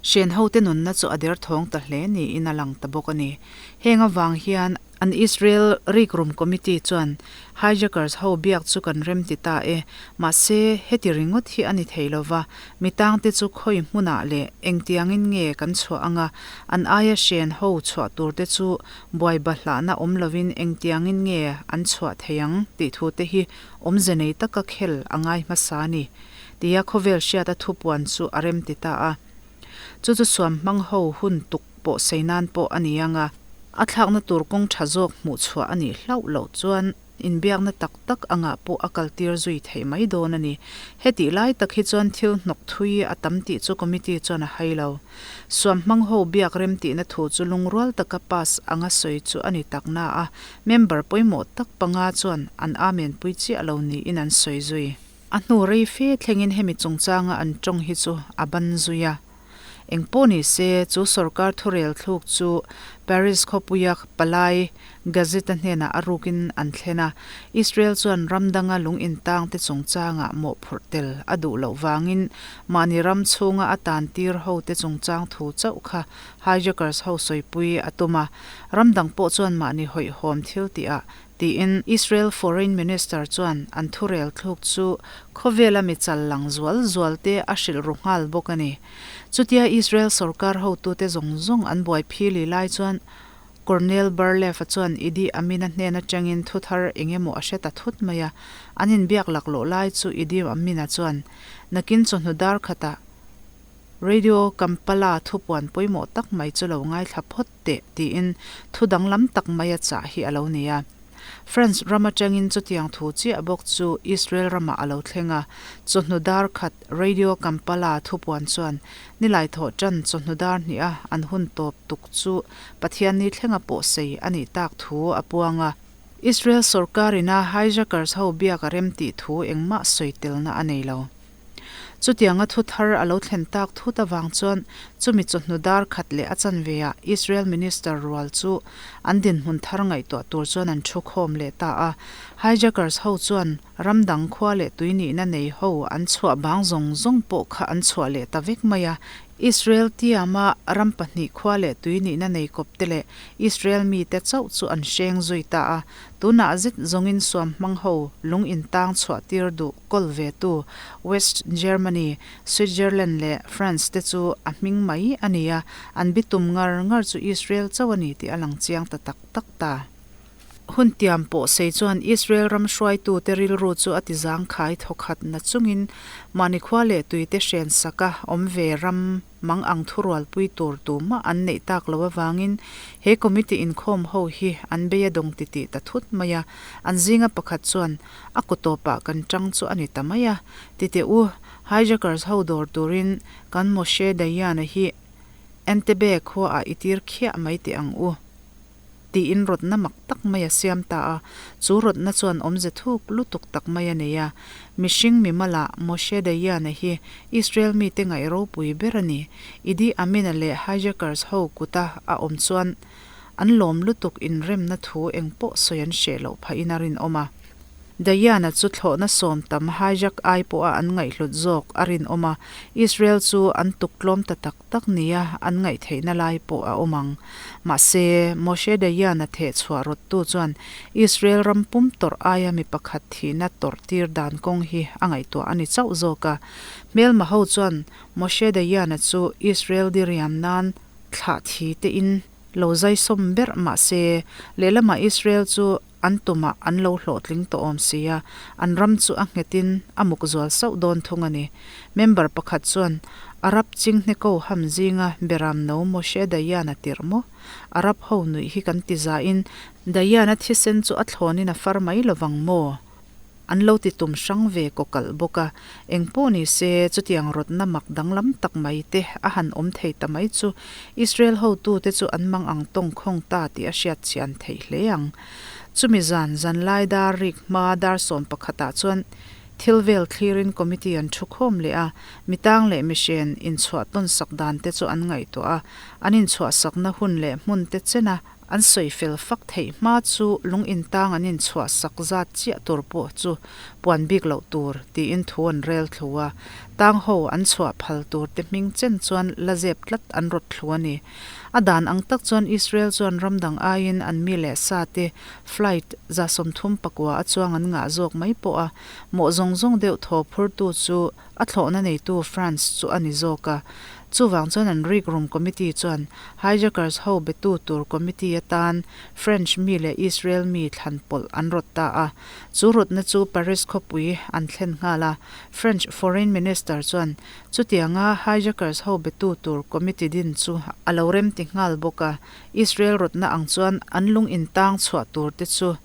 Hren hote nunna chu a derthawng ta hle niin a lang ta bawk a ni. Heng avang hian an Israel Rikrum Committee chuan hijackers ho biak chu kan remti ta e, mahse heti ringawt hi a ni thei lo va, mi tangte chu khawi hmunah leh engtiangin nge kan chhuah anga an aia hren ho chhuah turte chu buai bahlahna awm lovin engtiangin nge an chhuah thei ang tih thute hi awmze nei taka khel a ngai hmasa a ni, tia khawvel hriata thupuan chu a remti ta a. Chu chu suam hmang ho hun tuk pawh sei nan pawh a ni ang a, a thlakna tur kawng tha zawk hmuh chhuah a nih hlauh loh chuan inbiakna tak tak angah pawh a kaltir zui theih mai dawn a ni. Hetih lai tak hi chuan thil hnawk thui a tam tih chu committee chuan a hai lo. Suam hmang ho biak rem tihna thu chu lungrual taka pass anga sawi chu a ni tak na a, member pawimawh tak panga chuan an amen pui chiah lo niin an sawi zui. A hnu rei fe thlengin hemi chungchanga an tawng hi chu a ban zui a. Eng pawh ni se, chu sorkar thurel thluk chu Paris khawpuia palai Gazette-a hnenah a rukin an thlen a. Israel chuan ram danga lung intangte chungchangah mawhphurh tel a duh loh vangin mahni ram chhunga a tantir hote chungchang thu chauh kha hijackers ho sawipui a tum a. Ram dang pawh chuan mahni hawihhawm thil tihah tiin Israel Foreign Minister chuan an thurel thluk chu khawvela mi chal lang zual zual te a hrilh ru nghal bawk a ni. Chutia Israel sorkar hotute zawng zawng an buai phili lai chuan Colonel Barlev-a chuan Idi Amin-a hnen atangin thu thar eng emaw a hre ta thut mai a. An inbiak laklawh lai chu Idi Amin-a chuan, Nakin chawhnu dar khatah Radio Kampala thupuan pawimawh tak mai chu lo ngaithla phawt teh tiin thu danglam tak mai a chah hi a lo ni a. France ram atangin chutiang thu chiah bawk chu Israel ramah a lo thleng a, chawhnu dar khat Radio Kampala thupuan chuan nilai thawh tan chawhnu dar hniha an hun tawp tuk chu Pathianni thlenga pawh sei a nih tak thu a puang a. Israel sorkar ina hijackers ho biak a rem tih thu engmah sawi telna a nei lo. Chutianga thu thar a lo thlen tak thut avang chuan chumi chawhnu dar khat leh a chanve ah Israel Minister rual chu an dinhmun thar ngaihtuah tur chuan an thu khawm leh ta a. Hijackers ho chuan ram dang khua leh tui nihna nei ho an chhuah bang zawng zawng pawh kha an chhuah leh ta vek mai a. Israel tiama ram pahnih khua leh tui nihna nei kawp te leh Israel mite chauh chu an hreng zui ta a. Tunah zet zawngin suam hmang ho lung intang chhuah tir duh kawl ve tu West Germany, Switzerland leh France te chu a hming mai a ni a, an bitum ngar ngar chu Israel chauh a ni tih a lang chiang ta tak tak ta. Hun tiam pawh sei chuan Israel ram hruaitute rilru chu a ti zangkhai thawkhat na chungin mahni khua leh tuite hren saka awm ve ram mang ang thurualpui tur tumah an neih tak lo avangin he committee inkhawm ho hi an bei a dawng titih ta thut mai a, an zinga pakhat chuan a kutawpah kan tang chu a ni ta mai a, titeh u, hijackers ho dawr turin kan Moshe Dayan-a hi Entebbe khuaah i tir khiah mai teh ang u. Tiin rawtna mak tak mai a siam ta a, chu rawtna chuan awmze thuk lutuk tak mai a nei a. Mihring mimalah Moshe Dayan-a hi Israel mite ngaih ropui ber a ni. Idi Amin-a leh hijackers ho kuta a awm chuan an lawm lutuk inremna thu engpawh sawi an hreh loh phahin a rinawm a. Diana chu thlawhna sawm tam hijack ai pawha an ngaihhlut zawk a rinawm a, Israel chu an tuk tlawm ta tak tak nia an ngaihtheihna lai pawh a awm ang. Mahse, Moshe Diana theh chhuah rawttu chuan Israel ram pum tawrh aia mi pakhat thihna tawrh tir dan kawng hi a ngaihtuah a ni chauh zawk a. Hmelma ho chuan Moshe Diana chu Israel diriam nan thlah thi tein lo zaisawm ber mahse, lehlamah Israel chu An tumah an lo hlawhtling tawh awm si a, an ram chu a nghetin a muk zual sauh dawn thung a ni. Member pakhat chuan, Arab Chinghne-ko ham zinga Beram no Moshe Dayan-a tirh maw? Arab ho nuih hi kan ti zain Dayan-a thisen chu a thlawnin a far mai lovang maw? An lo ti tum hrang ve kaw kalh bawk a, eng pawh ni se chutiang rawtna mak danglam tak mai te a han awm thei ta mai chu Israel hotute chu an mang ang tawng khawng ta tih a hriat chian theih hle ang. Chumi zan zanlai dar rik hma dar sawm pakhatah chuan thil vel thlirin committee an thu khawm leh a, mitang leh mihren inchhuah tawn sak dan te chu an ngaihtuah a, an inchhuah sakna hun leh hmun te chena An sawi fel fak theih hma chu lung intang an inchhuah sak zat chiah tur pawh chu puan bik loh tur tiin thu an rel thlu a, tang ho an chhuah phal tur te hming chen chuan la zep tlat an rawt thlu a ni. A dan ang tak chuan Israel chuan ram dang aiin an mi leh sa te flight 35 a chuang an ngah zawk mai pawh a, mawh zawng zawng deuh thaw phurtu chu A thlawhna neitu France chu a ni zawk a, chuvang chuan an rikrum committee chuan hijackers ho betu tur committee atan French mi leh Israel mi thlan pawlh an rawt ta a. Chu rawtna chu Paris khawpui an thlen nghal a, French foreign minister chuan chutianga hijackers ho betu tur committee din chu a lo remti nghal bawk a, Israel rawtna ang chuan an lung intang chhuah tur te chu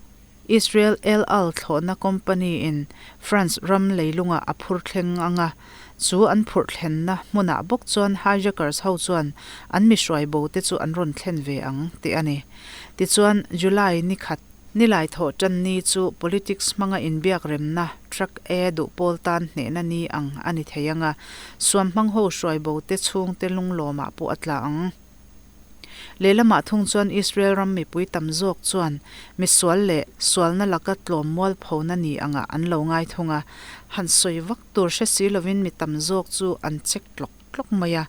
Israel El Al thlawhna company in France ram leilungah a phur thleng ang a, chu an phurh thlenna hmunah bawk chuan hijackers ho chuan an mi hruai bo te chu an rawn thlen ve ang tih a ni. Tichuan, July ni khat nilai thawh tan ni chu politics hmanga inbiak remna Track A duh pawl tan hnehna ni ang a ni thei ang a, suamhmang ho hruai bo te chhungte lunglawmah pawh a tla ang. Lehlamah thung chuan Israel ram mipui tam zawk chuan misual leh sualna laka tlawm mualphona ni angah an lo ngai thung a, han sawi vak tur hre si lovin mi tam zawk chu an check tlawk tlawk mai a.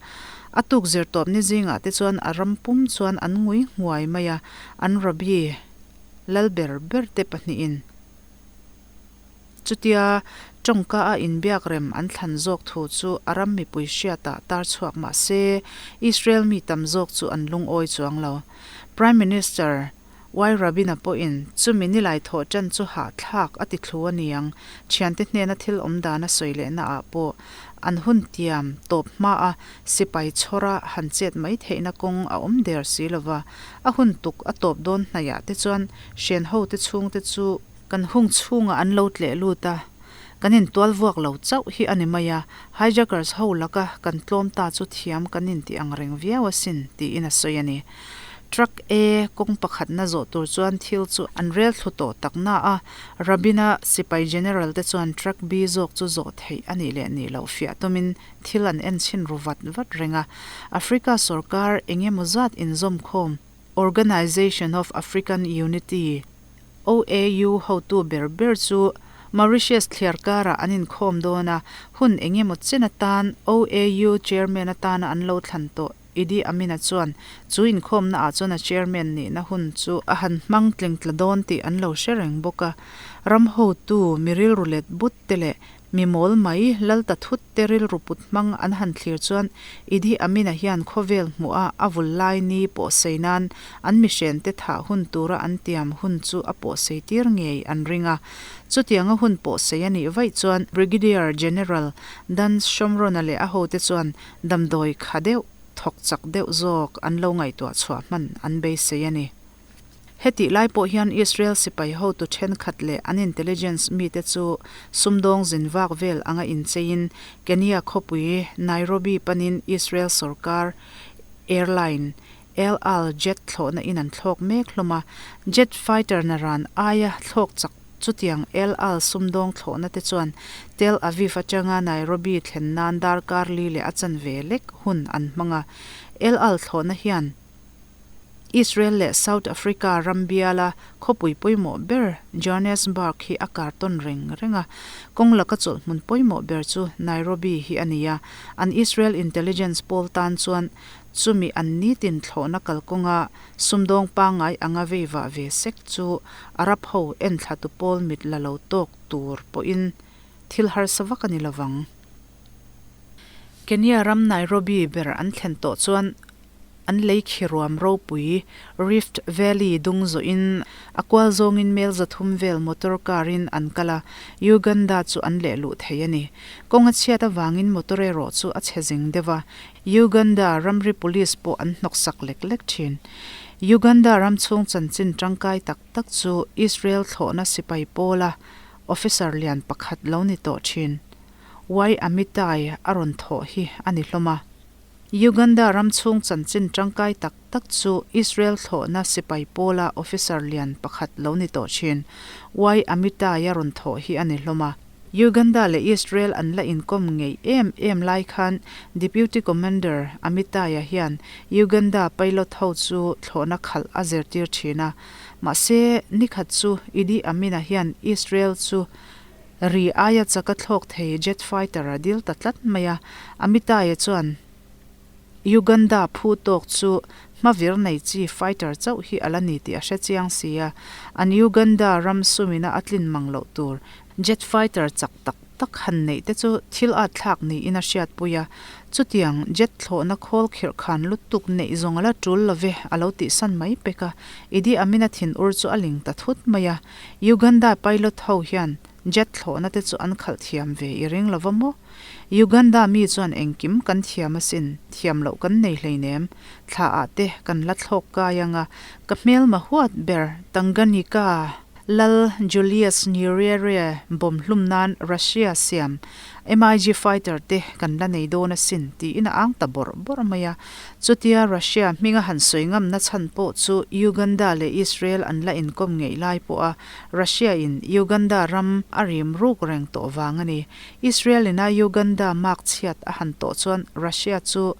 A tuk zirtawpni zingah te chuan a ram pum chuan an ngui nghuai mai a, an rabbi lal ber ber te pahnihin. Chutia Tawngka a inbiak rem an thlan zawk thu chu a ram mipui hriatah tar chhuak mah se, Israel mi tam zawk chu an lungawi chuang lo. Prime Minister Y Rabin-a pawhin chumi nilai thawh tan chu hahthlak a ti thlu a niang, thiante hnena thil awm dan a sawi lehna ah pawh an hun tiam tawp hma a sipai chhawra han chet mai theihna kawng a awm der si lova, a hun tuk a tawp dawn hnaihah te chuan hren hote chhungte chu Kan hung chhungah an lo tleh lut a, kan intual vuak lo chauh hi a ni mai a, hijackers ho laka kan tlawm ta chu thiam kan inti ang reng viau asin, tiin a sawi a ni. Truck A kawng pakhatna zawh tur chuan thil chu an rel thlu tawh tak na a, Rabin-a sipai general te chuan Truck B zawk chu zawh theih a nih leh nih loh fiah tumin thil an en chhin ru vat vat reng a. Africa sawrkar eng emaw zat inzawmkhawm Organisation of African Unity, OAU hotu ber ber chu Mauritius thliar karah an inkhawm dawn a, hun eng emaw chen atan OAU chairman atana an lo thlan tawh Idi Amin-a chuan chu inkhawmna ah chuan a chairman nihna hun chu a han hmang tling tla dawn tih an lo hre reng bawk a. Ram hotu mi rilru let but te leh Mi mawl mai, lal ta thut te rilru put hmang an han thlir chuan Idi Amin-a hian khawvel hmuh a a vul lai ni pawhsei nan an mihren te thah hun tura an tiam hun chu a pawhsei tir ngei an ring a. Chutianga hun pawhsei a nih vaih chuan Brigadier General Dan Shomron-a leh a hote chuan damdawi kha deuh, thawk chak deuh zawk an lo ngaihtuah chhuah hman an beisei a ni. Hetih lai pawh hian Israel sipai hotu thenkhat leh an intelligence mite chu sumdawng zin vak vel anga incheiin Kenya khawpui Nairobi panin Israel sorkar airline El Al jet thlawhna in an thlawk mek hlawm a. Jet fighter naran aia thlawk chak chutiang El Al sumdawng thlawhna te chuan Tel Aviv atanga Nairobi thlen nan darkar li leh a chanve lek hun an hmang a. El Al thlawhna hian Israel leh South Africa ram biala khawpui pawimawh ber Johannesburg hi a kar tawn reng reng a, kawng laka chawlh hmun pawimawh ber chu Nairobi hi a ni a, an Israel intelligence pawl tan chuan chumi an nitin thlawhna kalkawnga sumdawng pangngai anga vei vah ve sek chu Arab ho enthlatu pawl mit la lo tawk tur pawhin thil harsa vak a ni lovang. Kenya ram Nairobi ber an thlen tawh chuan An lei khi ruam ropui, Rift Valley dung zawhin a kual zawngin mel 300 vel motor car in an kal a, Uganda chu an leh luh thei a ni. Kawng a chhiat avangin motor erawh chu a chhe zing deuh a, Uganda ramri police pawh an hnawksak lek lek thin. Uganda ram chhung chanchin tangkai tak tak chu Israel thlawhna sipai pawla officer lian pakhat lo ni tawh thin, Y Amitai a rawn thawh hi a ni hlawm a. Uganda ram chhung chanchin tangkai tak tak chu Israel thlawhna sipai pawla officer lian pakhat lo ni tawh thin, Y Amitai a rawn thawh hi a ni hlawm a. Uganda leh Israel an la inkawm ngeih em em lai khan Deputy Commander Amitai-a hian Uganda pilot ho chu thlawhna khalh a zirtir thin a. Mahse, nikhat chu Idi Amin-a hian Israel chu Ri aia chaka thlawk thei jet fighter a dil ta tlat mai a, Amitai-a chuan Uganda phu tawk chu hma vir nei chi fighter chauh hi a la ni tih a hre chiang si a, an Uganda ram sumina a tlin mang loh tur jet fighter chak tak tak han neih te chu thil at thlak niin a hriatpui a, chutiang jet thlawhna khawl khirh khan lutuk neih zawng a la tul love a lo tihsan mai pek a, Idi Amin-a thinur chu a ling ta thut mai a. Uganda pilot ho hian jet thlawhna te chu an khalh thiam ve i ring lova maw? Uganda mi chuan engkim kan thiam asin, thiam loh kan nei hleinem. Thla ah te kan la thlawk kai anga, ka hmelma huat ber Tanganyika Lal Julius Nyerere bawm hlum nan Russia siam MiG fighter te kan la nei dawn asin tiin a ang ta bawrh bawrh mai a. Chutia Russia hminga han sawi ngamna chhan pawh chu Uganda leh Israel an la inkawm ngeih lai pawha Russia in Uganda ram a rim ruk reng tawh vang a ni. Israel ina Uganda mark chhiat a han tawh chuan Russia chu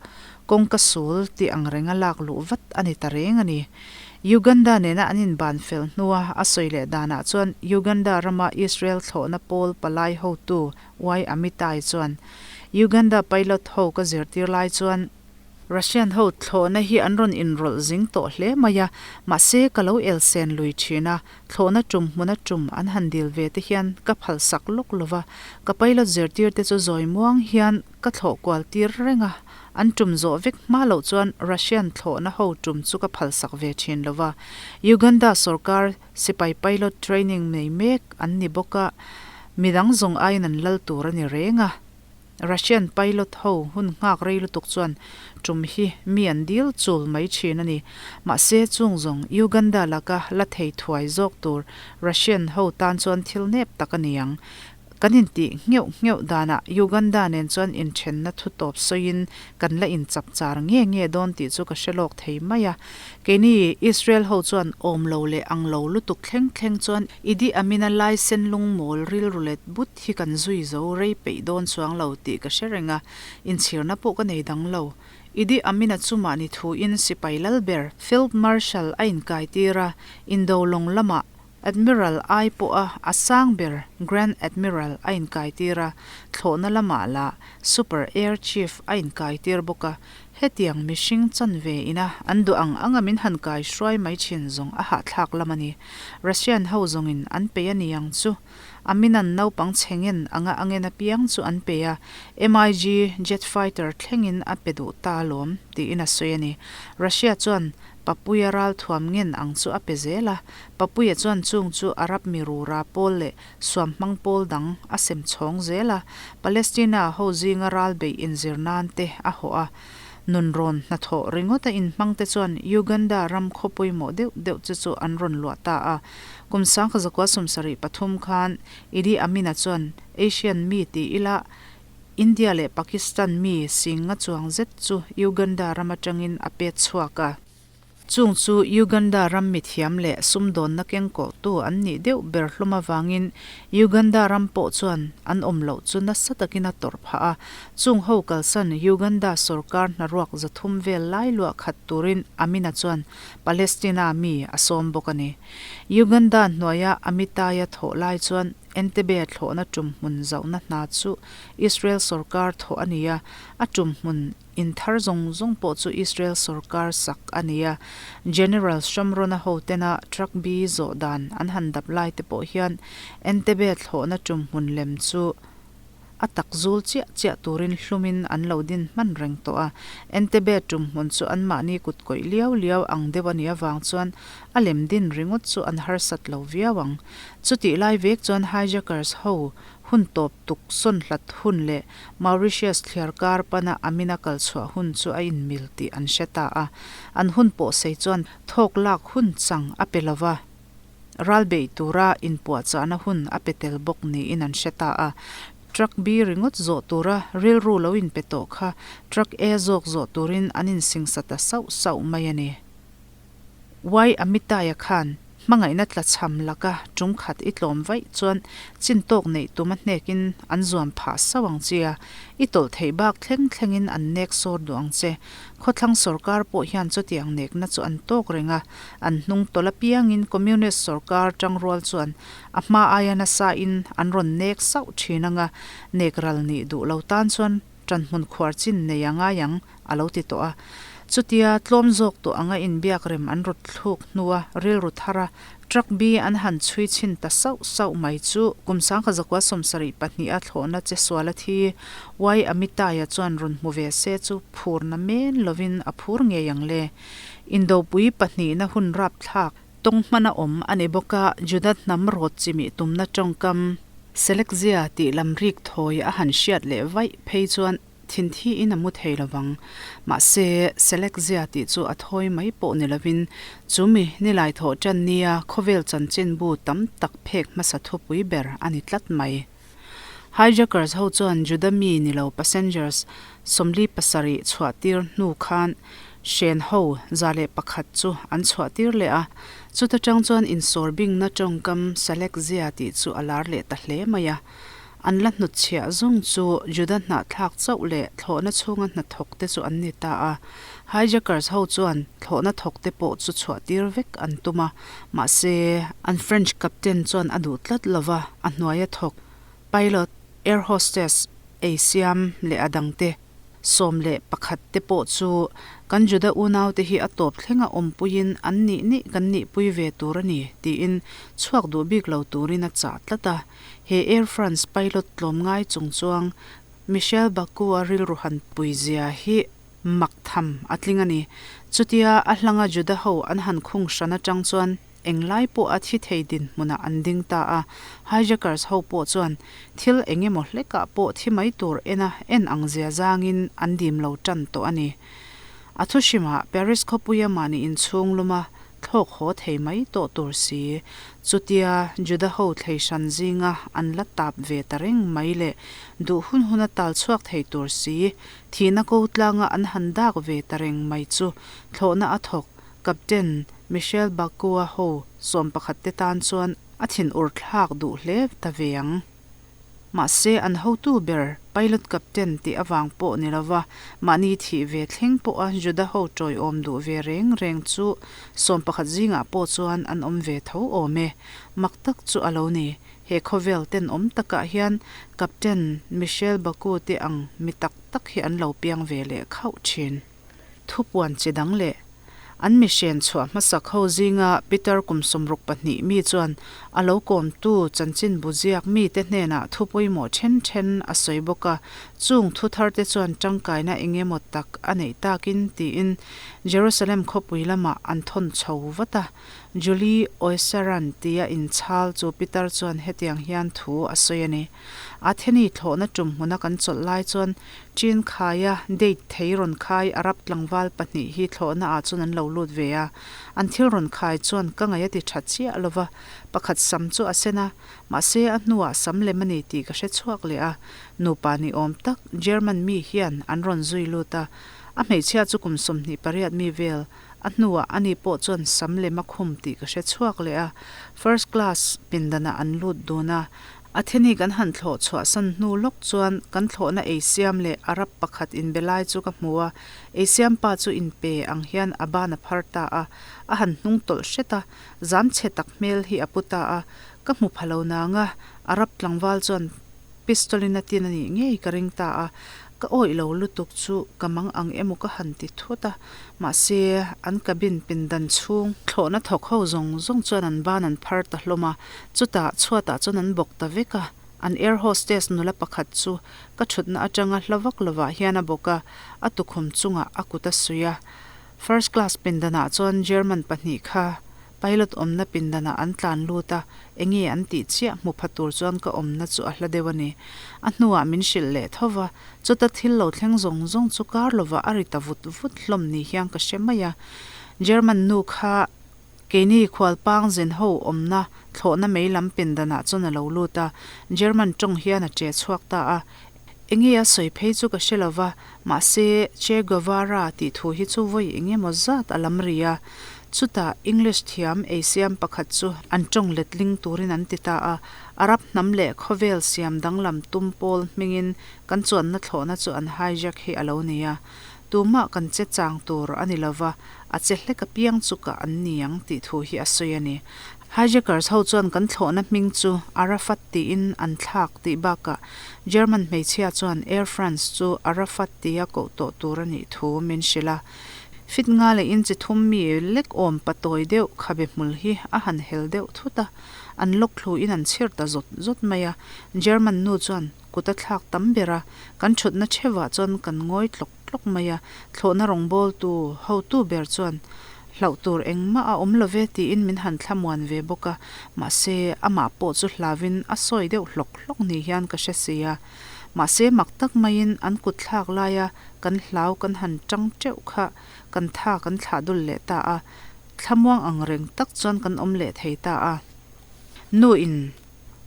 kawngka sul tih ang renga lak luh vat a ni ta reng a ni. Uganda nena an inban fel hnua a sawi leh danah chuan Uganda rama Israel thlawhna pawl palai hotu Y Amitai chuan Uganda pilot ho ka zirtir lai chuan. Russian ho thlawhna hi an rawn inrawlh zing tawh hle mai a, mahse ka lo elsen lui thin a, thlawhna tum hmuna tum an han dil ve te hian ka phalsak lawk lo va, ka pilot zirtir te chu zawi muang hian ka thlawh kual tir reng a, an tum zawh vek hma loh chuan Russian thlawhna ho tum chu ka phalsak ve thin lo va. Uganda sorkar sipai pilot training nei mek an ni bawk a, midang zawng aiin an lal tur a ni reng a. Russian pilot ho hun nghak rei lutuk chuan tum hi mi an dil chul mai thin a ni. Mahse chung zawng Uganda laka la thei thuai zawk tur Russian ho tan chuan thil nep tak a ni ang. Kan intih ngheuh ngheuh danah Uganda nen chuan inthenna thu tawp sawiin kan la inchap char nge nge dawn tih chu ka hre lawk thei mai a. Keini Israel ho chuan awm lo leh ang lo lutuk thleng thleng chuan Idi Amina laisen lungmawl rilru let but hi kan zui zo rei peih dawn chuang lo tih ka hre reng a, inchhirna pawh ka nei dang lo. Idi Amina chu mahni thuin sipai lal ber Field Marshal a inkai tir a, indo lawng lamah Admiral ai pawha a sang ber Grand Admiral a inkai tir a, thlawhna lamah lah Super Air Chief a inkai tir bawk a, hetiang mihring chanve ina an duh ang anga min han kai hruai mai thin zawng a hahthlak lam a ni. Russian ho zawngin an peih a ni ang chu. Aminan naupang chhe ngen anga a ngen apiang chu an pe a, MiG jet fighter thlengin a pe duh ta alawm, tiin a sawi a ni. Russia chuan Papuia ralthuam ngen ang chu a pe zel a, Papuia chuan chung chu Arab mi rura pawl leh suamhmang pawl dang a sem chhawng zel a, Palestina ho zinga ral beih inzir nan te a hawh a. Nunrawn hnathawh ringawta inhmangte chuan Uganda ram khaw pawimawh deuh deuh che chu an rawn luah ta a. Kum 1973 khan Idi Amina chuan Asian mi ti ila India leh Pakistan mi singa chuang zet chu Uganda ram atangin a pet chhuak a. Chung chu Uganda ram mithiam leh sumdawnna kengkawhtu an nih deuh ber hlawm avangin Uganda ram pawh chuan an awm loh chu nasa takin a tawrh phah a. Chung ho kalsan Uganda sorkar hnaruak 300 vel lai luah khat turin Amina chuan Palestina mi a sawm bawk a ni. Uganda hnuaia Amitaya thawh lai chuan Entebbe thlawhna tum hmun zauhna hna chu Israel sorkar thawh a ni a, a tum hmun inthar zawng zawng pawh chu Israel sorkar sak a ni a. General Shamron-a hotena Truck B zawh dan an han dap lai te pawh hian Entebbe thlawhna tum hmun lem chu A tak zul chiah chiah turin hlumin an lo din hman reng tawh a, Entebbe tumhmun chu anmahni kut kawih liau liau ang deuh a nih avang chuan a lem din ringawt chu an harsat lo viau ang. Chutih lai vek chuan hijackers ho hun tawp tuk sawn hlat hun leh Mauritius thliar kar pana Amina kal chhuah hun chu a inmil tih an hre ta a, an hun pawhsei chuan thawk lak hun chang a pe lo va. Ral beih tura inpuahchahna hun a pe tel bawk niin an hre ta a. Truck B ringawt zawh tura rilru lo inpe tawh kha Truck A zawk zawh turin an insingsa ta sauh sauh mai a ni. Y Amitaya khan hmangaihna tlachham laka tum khat i tlawm vaih chuan chin tawk neih tum a hnekin an zuam phah sauh ang che a, i tawlh theih bak thleng thlengin an nek sawr duh ang che. Khawthlang sawrkar pawh hian chutiang nekna chu an tawk reng a, An hnung tawlh apiangin Communist sorkar tangrual chuan a hma aia nasain an rawn nek sauh thin anga nek ral nih duh lo tan chuan tanhmun khuar chin nei a ngai ang a lo ti tawh a. Chutia tlawm zawk tawh anga inbiak rem an rawt thluk hnua rilru thara truck bi an han chhui chhin ta sauh sauh mai chu kum 1972 a thlawhna che sual a thi Y Amitaya chuan rawn hmu ve se chu phurna men lovin a phur ngei ang le. Indopui pahnihna hun rapthlak tawng hmana awm a ni bawk a, Juda hnam rawt chimih tumna tawngkam Selekzia tih lam rik thawi a han hriat leh vaih phei chuan thinthiin a mu thei lo vang. Mahse, Selekzia tih chu a thawi mai pawh ni lovin chumi nilai thawh tan nia khawvel chanchinbu tam tak phek hmasa thupui ber a ni tlat mai. Hijackers ho chuan Juda mi ni lo passengers 47 chhuahtir hnu khan hren ho 101 chu an chhuahtir leh a, chuta tang chuan insawr bingna tawngkam Salek zia tih chu a lar leh ta hle mai a. An la hnutchhiah zawng chu Juda hnahthlak chauh leh thlawhna chhunga hnathawk te chu an ni ta a. Hijackers ho chuan thlawhna thawk te pawh chu chhuahtir vek an tum a, mahse, an French captain chuan a duh tlat lo va, a hnuaia thawk, pilot, air hostess, ei siam leh a dangte. 11 te pawh chu kan Juda unaute hi a tawp thlenga awmpuiin an nih nih kan nihpui ve tur a ni tiin chhuak duh bik lo turin a chah tlat a. He Air France pilot tlawmngai chung chuang Michel Baku-a rilru han puizia hi mak tham a tling a ni. Chutia a hlanga Juda ho an han khung hran atang chuan englai pawh a thi thei dinhmunah an ding ta a, hijackers ho pawh chuan thil eng emaw hlekah pawh thi mai tur ena en ang zia zangin an dim lo tan tawh a ni. A thuhrimah Paris khawpuia mahni inchhung luma thlawk haw thei mai tawh tur si. Chutia Juda ho thlei hran zinga an la tap ve ta reng mai leh duh hun huna tal chhuak thei tur si, thihna ko tlanga an han dak ve ta reng mai chu thlawhna a thawk Captain Michel Bakua ho 11 te tan chuan a thinur thlak duh hle ta ve ang. Mahse, an hotu ber Pilot Captain tih avang pawh ni lova mahni thih ve thleng pawha Juda ho tawiawm duh ve reng reng chu 11 zingah pawh chuan an awm ve tho awm e. Mak tak chu a lo ni. He khawvel tenawm takah hian Captain Michel Baku te ang mi tak tak hi an lo piang ve leh khauh thin. Thupuan chi dang leh an mihren chhuah hmasak ho zinga Peter kum 62 mi chuan a lo kawmtu chanchinbu ziak mite hnenah thu pawimawh then then a sawi bawk a, chung thu tharte chuan tangkaina eng emaw tak a neih takin tiin Jerusalem khawpui lamah an thawn chho vat a. Julie Oesaran tia inchhal chu Peter chuan hetiang hian thu a sawi a ni. Atheni thlawhna tum hmuna kan chawlh lai chuan Chin khaia date thei rawn khai Arab tlangval pahnih hi thlawhna ah chuan an lo lut ve a, an thil rawn khai chuan ka ngaih a ti tha chiah lo va, pakhat sam chu a sen a, mahse a hnuah sam lem a ni tih ka hre chhuak leh a, nupa ni awm tak German mi hian an rawn zui lut a, a hmeichhia chu kum 28 mi vel a hnuah ani pawh chuan sam lem a khum tih ka hre chhuak leh a, first class pindanah an lut dun a, Atheni kan han thlawh chhuahsan hnu lawk chuan kan thlawhna eisiam leh Arab pakhat inbe lai chu ka hmu a, eisiam pa chu inpe ang hian a ban a phar ta a, a han hnung tawlh hret a, zam chhe tak hmel hi a pu ta a, ka hmu pha lo nang a, Arab tlangval chuan pistol in a tin a nih ngei ka ring ta a, ka awih lo lutuk chu ka mang ang emaw ka han ti thut a, mahse an cabin pindan chhung thlawhna thawk ho zawng zawng chuan an ban an phar ta hlawm a, Chutah chhuatah chuan an bawk ta vek a, an air hostess nula pakhat chu ka thutna atanga hla vak lovah hian a bawk a, a tukhum chungah a kut a suih a. First class pindanah chuan German pahnih kha pilot awmna pindanah an tlan lut a, enge an tih chiah hmu pha tur chuan ka awmna chu a hla deuh a ni. A hnuah min hrilh leh tho va, chuta thil lo thleng zawng zawng chu kar lovah a ri ta vut vut hlawm ni hian ka hre mai a. German nu kha Keini khualpang zin ho awmna thlawhna mei lam pindanah chuan a lo lut a, German tawng hian a che chhuak ta a. Enge a sawi phei chu ka hre lo va, mahse Che Guevara tih thu hi chu vawi eng emaw zat a lam ri a. Chutah English thiam eisiam pakhat chu an tawng letling turin an ti ta a, Arab hnam leh khawvel siam danglam tum pawl hmingin kan chuanna thlawhna chu an hijack hi a lo ni a. Tumah kan che chang tur a ni lova, a che hlek apiang chu kah an ni ang tih thu hi a sawi a ni. Hijackers ho chuan kan thlawhna hming chu Arafat tiin an thlak tih bakah German hmeichhia chuan Air France chu Arafat tia koh tawh tur a nih thu min hrilh a. Fit nga leh inchi thum mi lek awm patawi deuh khabe hmul hi a han hel deuh thut a, an lawk thlu in an chhir ta zawt zawt mai a. German nu chuan kut a thlak tam ber a, kan thutna theuhah chuan kan ngawi tlawk tlawk mai a, thlawhna rawngbawltu hotu ber chuan hlauh tur engmah a awm lo ve tiin min han thlamuan ve bawk a, mahse amah pawh chu hlauhin a sawi deuh hlawk hlawk ni hian ka hre si a, mahse mak tak maiin an kut thlak laia kan hlau kan han tang teuh kha kan tha kan thlah dul leh ta a, thlamuang ang reng tak chuan kan awm leh thei ta a. Nu in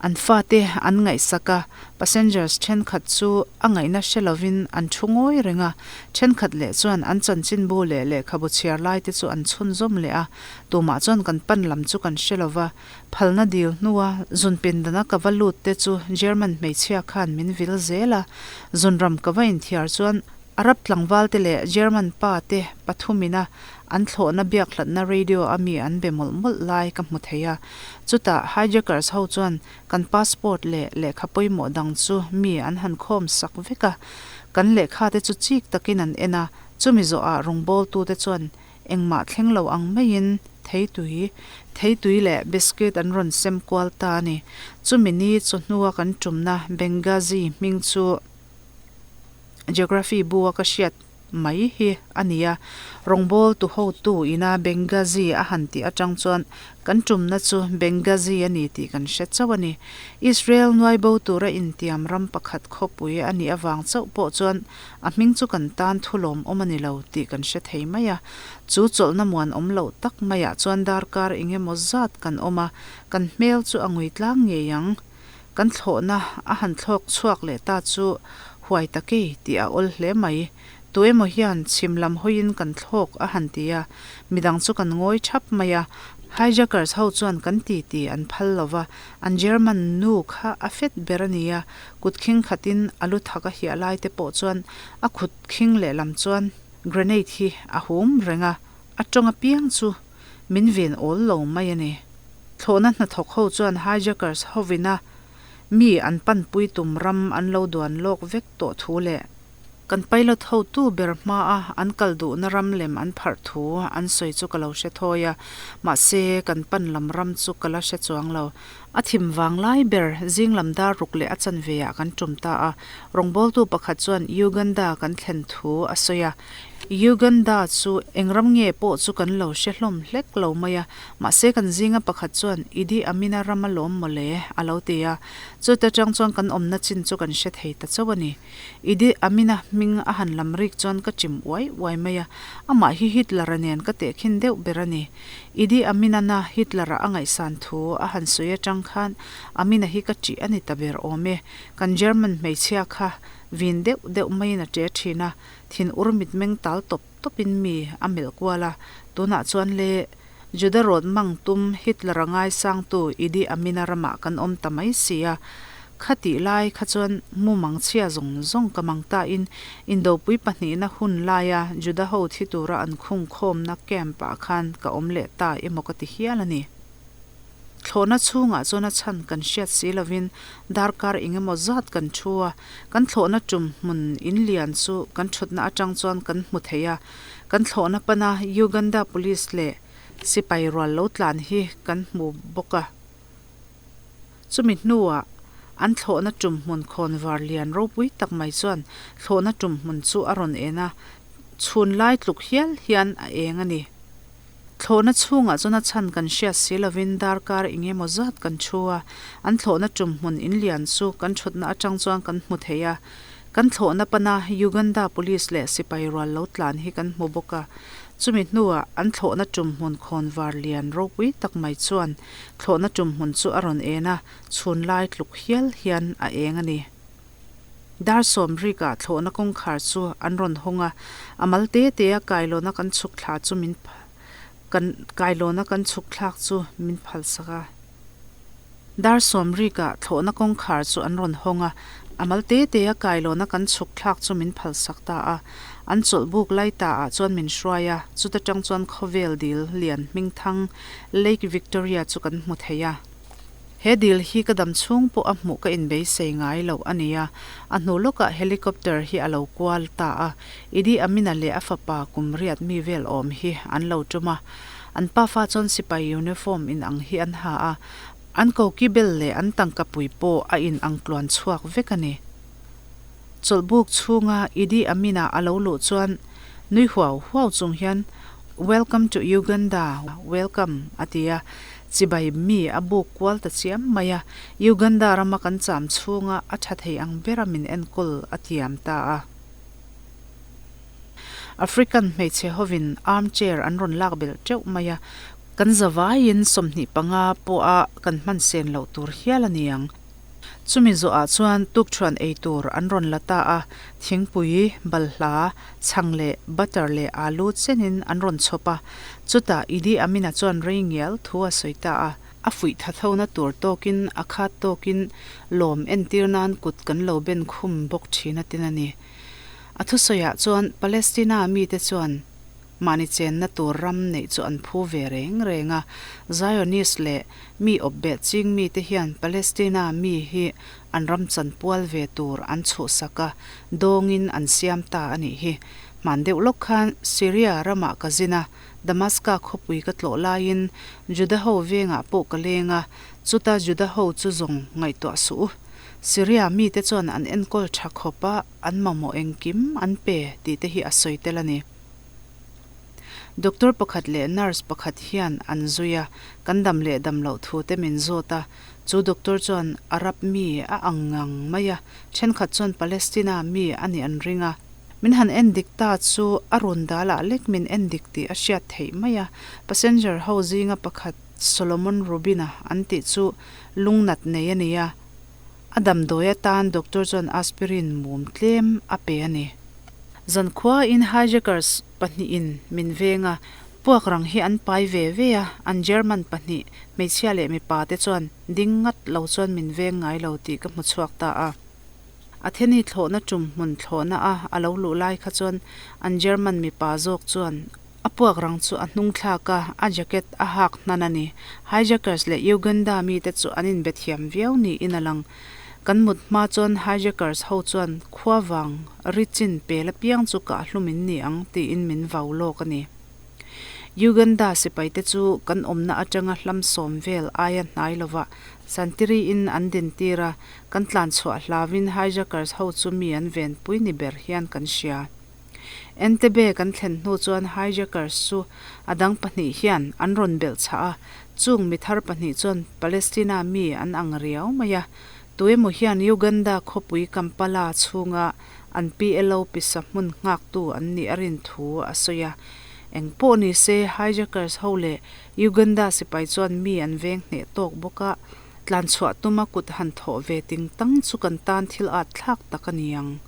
An fate an ngaihsak a, passengers thenkhat chu a ngaihna hre lovin an thu ngawi reng a, thenkhat leh chuan an chanchinbu leh lehkhabu chhiar lai te chu an chhunzawm leh a, tumah chuan kan pan lam chu kan hre lova, phalna dil hnua zun pindana ka va lut te chu German hmeichhia khan min vil zel a, zunram ka va inthiar chuan Arab tlangval te leh German pa te pathumina an thlawhna biakhlatna radio a mi an be mawlh mawlh lai ka hmu thei a. Chutah hijackers ho chuan kan passport leh lehkha pawimawh dang chu mi an han khawm sak vek a. Kan lehkha te chu chik takin an en a, chumi zawhah rawngbawltute chuan engmah thleng lo ang maiin theitui, theitui leh biscuit an rawn sem kual ta a ni. Chumi ni chawhnua kan tumna Benghazi hming chu Geography bu a ka hriat mai hi a ni a, rawngbâwl tu hotu ina Benghazi a han tih aṭang chuan kan ṭumna chu Benghazi a ni tih kan hre chauh a ni. Israel nuai bo tura intiam ram pakhat khawpui a nih avang chauh pawh chuan a hming chu kan tan thu lawmawm a ni lo tih kan hre thei mai a. Chu chawlhna muan awm loh tak maiah chuan darkar eng emaw zat kan awm a, kan hmel chu a ngui tlang ngei ang. Kan thlawhna a han thlawk chhuak leh ta chu huai ta kei tih a awl hle mai. Tu emaw hian chhim lam hawiin kan thlawk a han ti a, midang chu kan ngawi thap mai a. Hijackers ho chuan kan ti ti an phal lo va, an German nu kha a fet ber a nia, kut khing khatin a lu thak a hiah lai te pawh chuan a khut khing lehlam chuan grenade hi a hum reng a, a tawng apiang chu min ven awl lo mai a ni. Thlawhna hnathawk ho chuan hijackers hovina mi an panpui tum ram an lo duan lawk vek tawh thu leh kan pilot hotu ber hmaa an kal duhna ram lem an pharh thu an sawi chu ka lo hre thawi a, mahse kan pan lam ram chu ka la hre chuang lo. A thim vang lai ber zing lam dar ruk leh a chanve ah kan tum ta a, rawngbawltu pakhat chuan Uganda kan thlen thu a sawi a, Uganda chu eng ram nge pawh chu kan lo hre hlawm hlek lo mai a, mahse kan zinga pakhat chuan Idi Amina ram a lawm mawle a lo ti a, chuta tang chuan kan awmna chin chu kan hre thei ta chauh a ni. Idi Amina hming a han lam rik chuan ka chim uai uai mai a, amah hi Hitler-a nen ka tehkhin deuh ber a ni. Idi Amina-na Hitler-a a ngaihsan thu a han sawi atang khan Amina hi ka ṭih a ni ta ber awm e, kan German hmeichhia kha vin deuh deuh maiin a ṭe ṭhin a, Thin ur mitmeng tal tawp tawpin mi a melh kual a, tunah chuan le Juda rawt mang tum Hitler-a ngaisangtu Idi Amina ramah kan awm ta mai si a, khatih lai kha chuan mumang chhia zawng zawng ka mang tain Indopui pahnihna hun laia Juda ho thi tura an khung khawmna camp-ah khan ka awm leh ta emaw ka ti hial a ni. Thlawhna chhungah chuan a chhan kan hriat si lovin darkar eng emaw zat kan thu a, kan thlawhna tum hmun in lian chu kan thutna atang chuan kan hmu thei a, kan thlawhna pana Uganda Police leh sipai rual lo tlan hi kan hmu bawk a. Chumi hnuah an thlawhna tum hmun khawnvar lian ropui tak mai chuan thlawhna tum hmun chu a rawn en a, chhun lai tluk hial hian a eng a ni. Thlawhna chhungah chuan a chhan kan hriat si lovin darkar eng emaw zat kan thu a, an thlawhna tum hmun in lian chu kan thutna atang chuan kan hmu thei a. Kan thlawhna pana Uganda Police leh sipai rual lo tlan hi kan hmu bawk a. Chumi hnuah an thlawhna tum hmun khawnvar lian ropui tak mai chuan thlawhna tum hmun chu a rawn en a, chhun lai tluk hial hian a eng a ni. Dar sawmrikah thlawhna kawngkhar chu an rawn hawng a, a mal te te a kailawna kan chhuk thla chu min kan kailawna kan chhuk thlak chu min phalsak a. Dar sawmrikah thlawhna kawngkhar chu an rawn hawng a, a mal te te a kailawna kan chhuk thlak chu min phalsak ta a. An chawlh buk lai ta ah chuan min hruai a, chuta tang chuan khawvel dil lian hmingthang Lake Victoria chu kan hmu thei a. He dil hi ka dam chhung pawh a hmuh ka inbeisei ngai loh a ni a, a hnu lawkah helicopter hi a lo kual ta a, Idi Amina leh a fapa kum riat mi vel awm hi an lo tum a, an pafa chuan sipai uniform in ang hi an ha a, an koki bel leh an tangka pui pawh a in ang tluan chhuak vek a ni. Chawlhbuk chhunga Idi Amina a lo luh chuan nui huau huau chung hian Welcome to Uganda, welcome a ti a, Chibai mi a buk kual ta chiam mai a, Uganda rama kan cham chhunga a tha thei ang bera min enkawl a tiam ta a. African hmeichhe hovin armchair an rawn lak belh teuh mai a, kan zavaiin 25 pawha kan hman sen loh tur hial a ni ang. Chumi zawhah chuan tukṭhuan ei tur an rawn la ta a, thingpui, balhla, chhang leh butter leh alu chenin an rawn chhawp a. Chutah Idi Amina chuan rei ngial thu a sawi ta a. A fuih tha thona tur tawkin a khat tawkin lawm entir nan kut kan lo ben khum bawk thin a tin a ni. A thusawiah chuan Palestina mite chuan. Mahni chenna tur ram neih chu an phu ve reng reng a. Zionist leh mi awpbeh ching mite hian Palestina mi hi an ram chanpual ve tur an chhuhsak a, dawngin an siam ta a nih hi. Hman deuh lawk khan Syria ramah ka zin a, Damaska khawpui ka tlawh laiin Juda ho vengah pawh ka leng a, chuta Juda ho chu zawng ngaihtuah suh u. Syria mite chuan an enkawl tha khawp a, an mamawh engkim an pe tih te hi a sawi tel a ni. Doctor pakhat leh nurse pakhat hian an zui a, kan dam leh dam loh thu te min zawt a. Chu doctor chuan Arab mi a ang ngang mai a, thenkhat chuan Palestina mi a nih an ring a. Min han en dik ta chu a run dalah lek min en dik tih a hriat theih mai a. Passenger ho zinga pakhat Solomon Rubin-a an tih chu lungnat nei a ni a, a damdawi atan doctor chuan aspirin mum tlem a pe a ni. Zankhuain hijackers pahnihin min veng a, puak rang hi an pai ve ve a, an German pahnih, hmeichhia leh mipa te chuan ding ngat lo chuan min veng ngai lo tih ka hmu chhuak ta a. Atheni thlawhna tum hmun thlawhna a a lo luh lai kha chuan an German mipa zawk chuan a puak rang chu a hnung thlak a, a jacket a hak hnan a ni. Hijackers leh Uganda mite chu an inbe thiam viau niin a lang. Kan mut hma chuan hijackers ho chuan khua vang ri chin pel apiang chu kah hlum in ni ang tiin min vau lawk a ni. Uganda sipaite chu kan awmna atanga hlam sawm vel aia hnai lovah Santiri in an dintir a, kan tlan chhuah hlauin hijackers ho chu mi an venpui ni ber hian kan hria. Entebbe kan thlen hnu chuan hijackers chu a dang pahnih hian an rawn belh chhah a, chung mi thar pahnih chuan Palestina mi an ang riau mai a. Tuemaw hian Uganda khawpui Kampala chhunga an PLO pisa hmun nghaktu an nih a rin thu a sawi a. Eng pawh ni se hijackers ho leh Uganda sipai chuan mi an veng hneh tawk bawk a, tlanchhuah tuma kut han thawh ve ting tang chu kan tan thil at thlak tak a ni ang.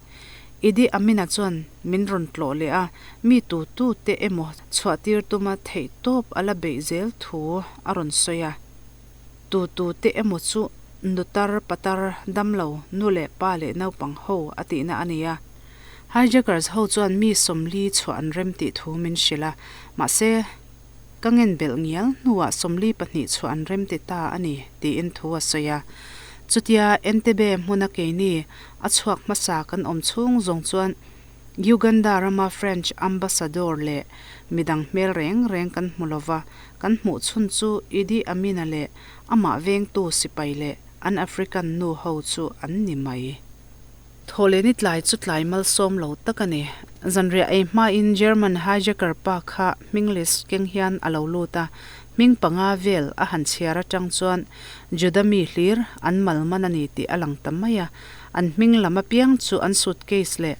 Idi Amina chuan min rawn tlawh leh a, mi tu tu te emaw chhuah tir tuma theih tawp a la beih zel thu a rawn sawi a. Tu tu te emaw chu nutar patar damlo nu leh pa leh naupang ho a tihna a ni a. Hijackers ho chuan mi 40 chhuah an rem tih thu min hrilh a, mahse ka ngen belh ngial hnuah 42 chhuah an rem ti ta a ni tiin thu a sawi a. Chutia Entebbe hmuna keini a chhuak hmasa kan awm chhung zawng chuan Uganda rama French ambassador leh midang hmel reng reng kan hmu lova, kan hmuh chhun chu Idi Amina leh amah vengtu sipai leh an African nu ho chu an ni mai. Thawhlehni tlai chu tlai malsawm lo tak a ni. Zanriah ei hmain German hijacker pa kha hming list keng hian a lo lut a, hming panga vel a han chhiar atang chuan Juda mi hlir an mal man a ni tih a lang ta mai a. An hming lam apiang chu an suitcase leh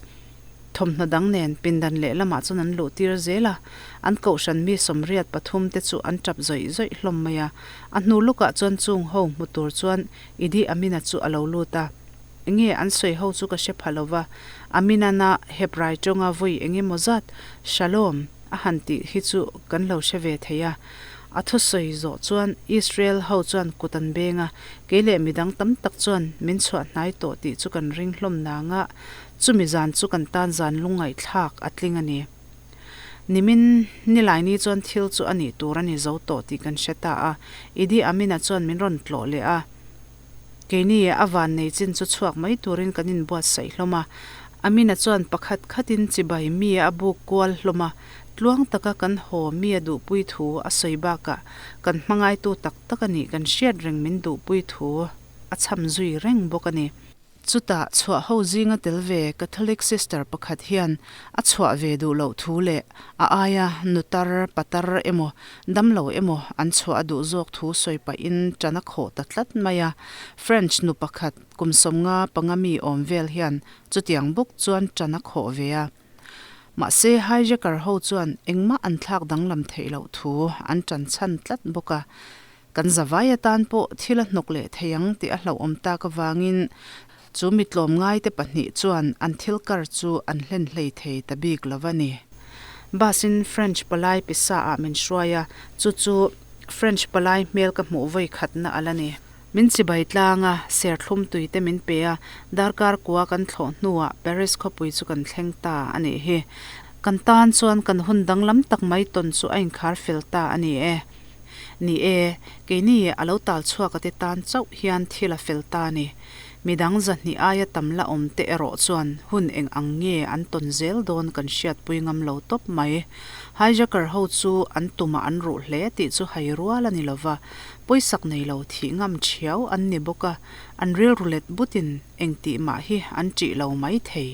thawmhnaw dang nen pindan lehlamah chuan an luh tir zel a. An kohhran mi 83 te chu an tap zawih zawih hlawm mai a. A hnu lukah chuan chung ho hmu tur chuan Idi Amina chu a lo lut a. Enge an sawi ho chu ka hre pha lo va, Aminana Hebrai tawnga vawi eng emaw zat Shalom a han tih hi chu kan lo hre ve thei a. A thusawi zawh chuan Israel ho chuan kut an beng a, kei leh midang tam tak chuan min chhuah hnai tawh tih chu kan ring hlawm nang a, chumi zan chu kan tan zan lungngaihthlak a tling a ni. Nimin nilaini chuan thil chu a nih tur a ni zo tawh tih kan hre ta a, Idi Amina chuan min rawn tlawh leh a. Keini a van nei chin chu chhuak mai turin kan inbuatsaih hlawm a. Amina chuan pakhat khatin chibai mi a buk kual hlawm a, tluang taka kan haw mi a duhpui thu a sawi bakah kan hmangaitu tak tak a nih kan hriat reng min duhpui thu a chham zui reng bawk a ni. Chutah chhuah ho zinga tel ve Catholic sister pakhat hian a chhuah ve duh loh thu leh a aia nutar, patar emaw, damlo emaw an chhuah a duh zawk thu sawi pahin ṭan a khawh ta tlat mai a. French nu pakhat kum 55 mi awm vel hian chutiang bawk chuan ṭan a khawh ve a. Mahse hijacker ho chuan engmah an thlak danglam theih loh thu an ṭan chhan tlat bawk a. Kan zavai atan pawh thil a hnawk leh thei ang tih a hlauhawm tak avangin chu mi tlawmngaite pahnih chuan an thil kar chu an hlen hlei thei ta bik lo a ni. Bus-in French palai pisa ah min hruai a, chu chu French palai hmel ka hmuh vawi khatna a la ni. Min chibai tlang a, serthlum tui te min pe a, darkar kua kan thlawh hnuah Paris khawpui chu kan thleng ta a nih hi. Kan tan chuan kan hun danglam tak mai tawn chu a inkhar fel ta a ni e. Ni e, keini a lo tal chhuak a te tan chauh hian thil a fel ta a ni. Midang zahnih aia tam la awm te erawh chuan hun eng ang nge an tawn zel dawn kan hriatpui ngam lo tawp mai. Hijacker ho chu an tumah an ruh hle tih chu hai rual a ni lova, pawisak nei lo thih ngam thiau an ni bawk a, an rilru let butin engtih mah hi an ṭih lo mai thei.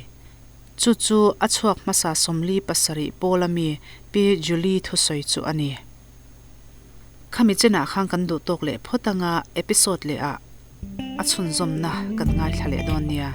Chu chu a chhuak hmasa 47 pawla mi Pi Julie thusawi chu a ni. Khami chenah khan kan duh tawk leh phawt anga episode leh ah a chhunzawmna kan ngaithla leh dawn nia.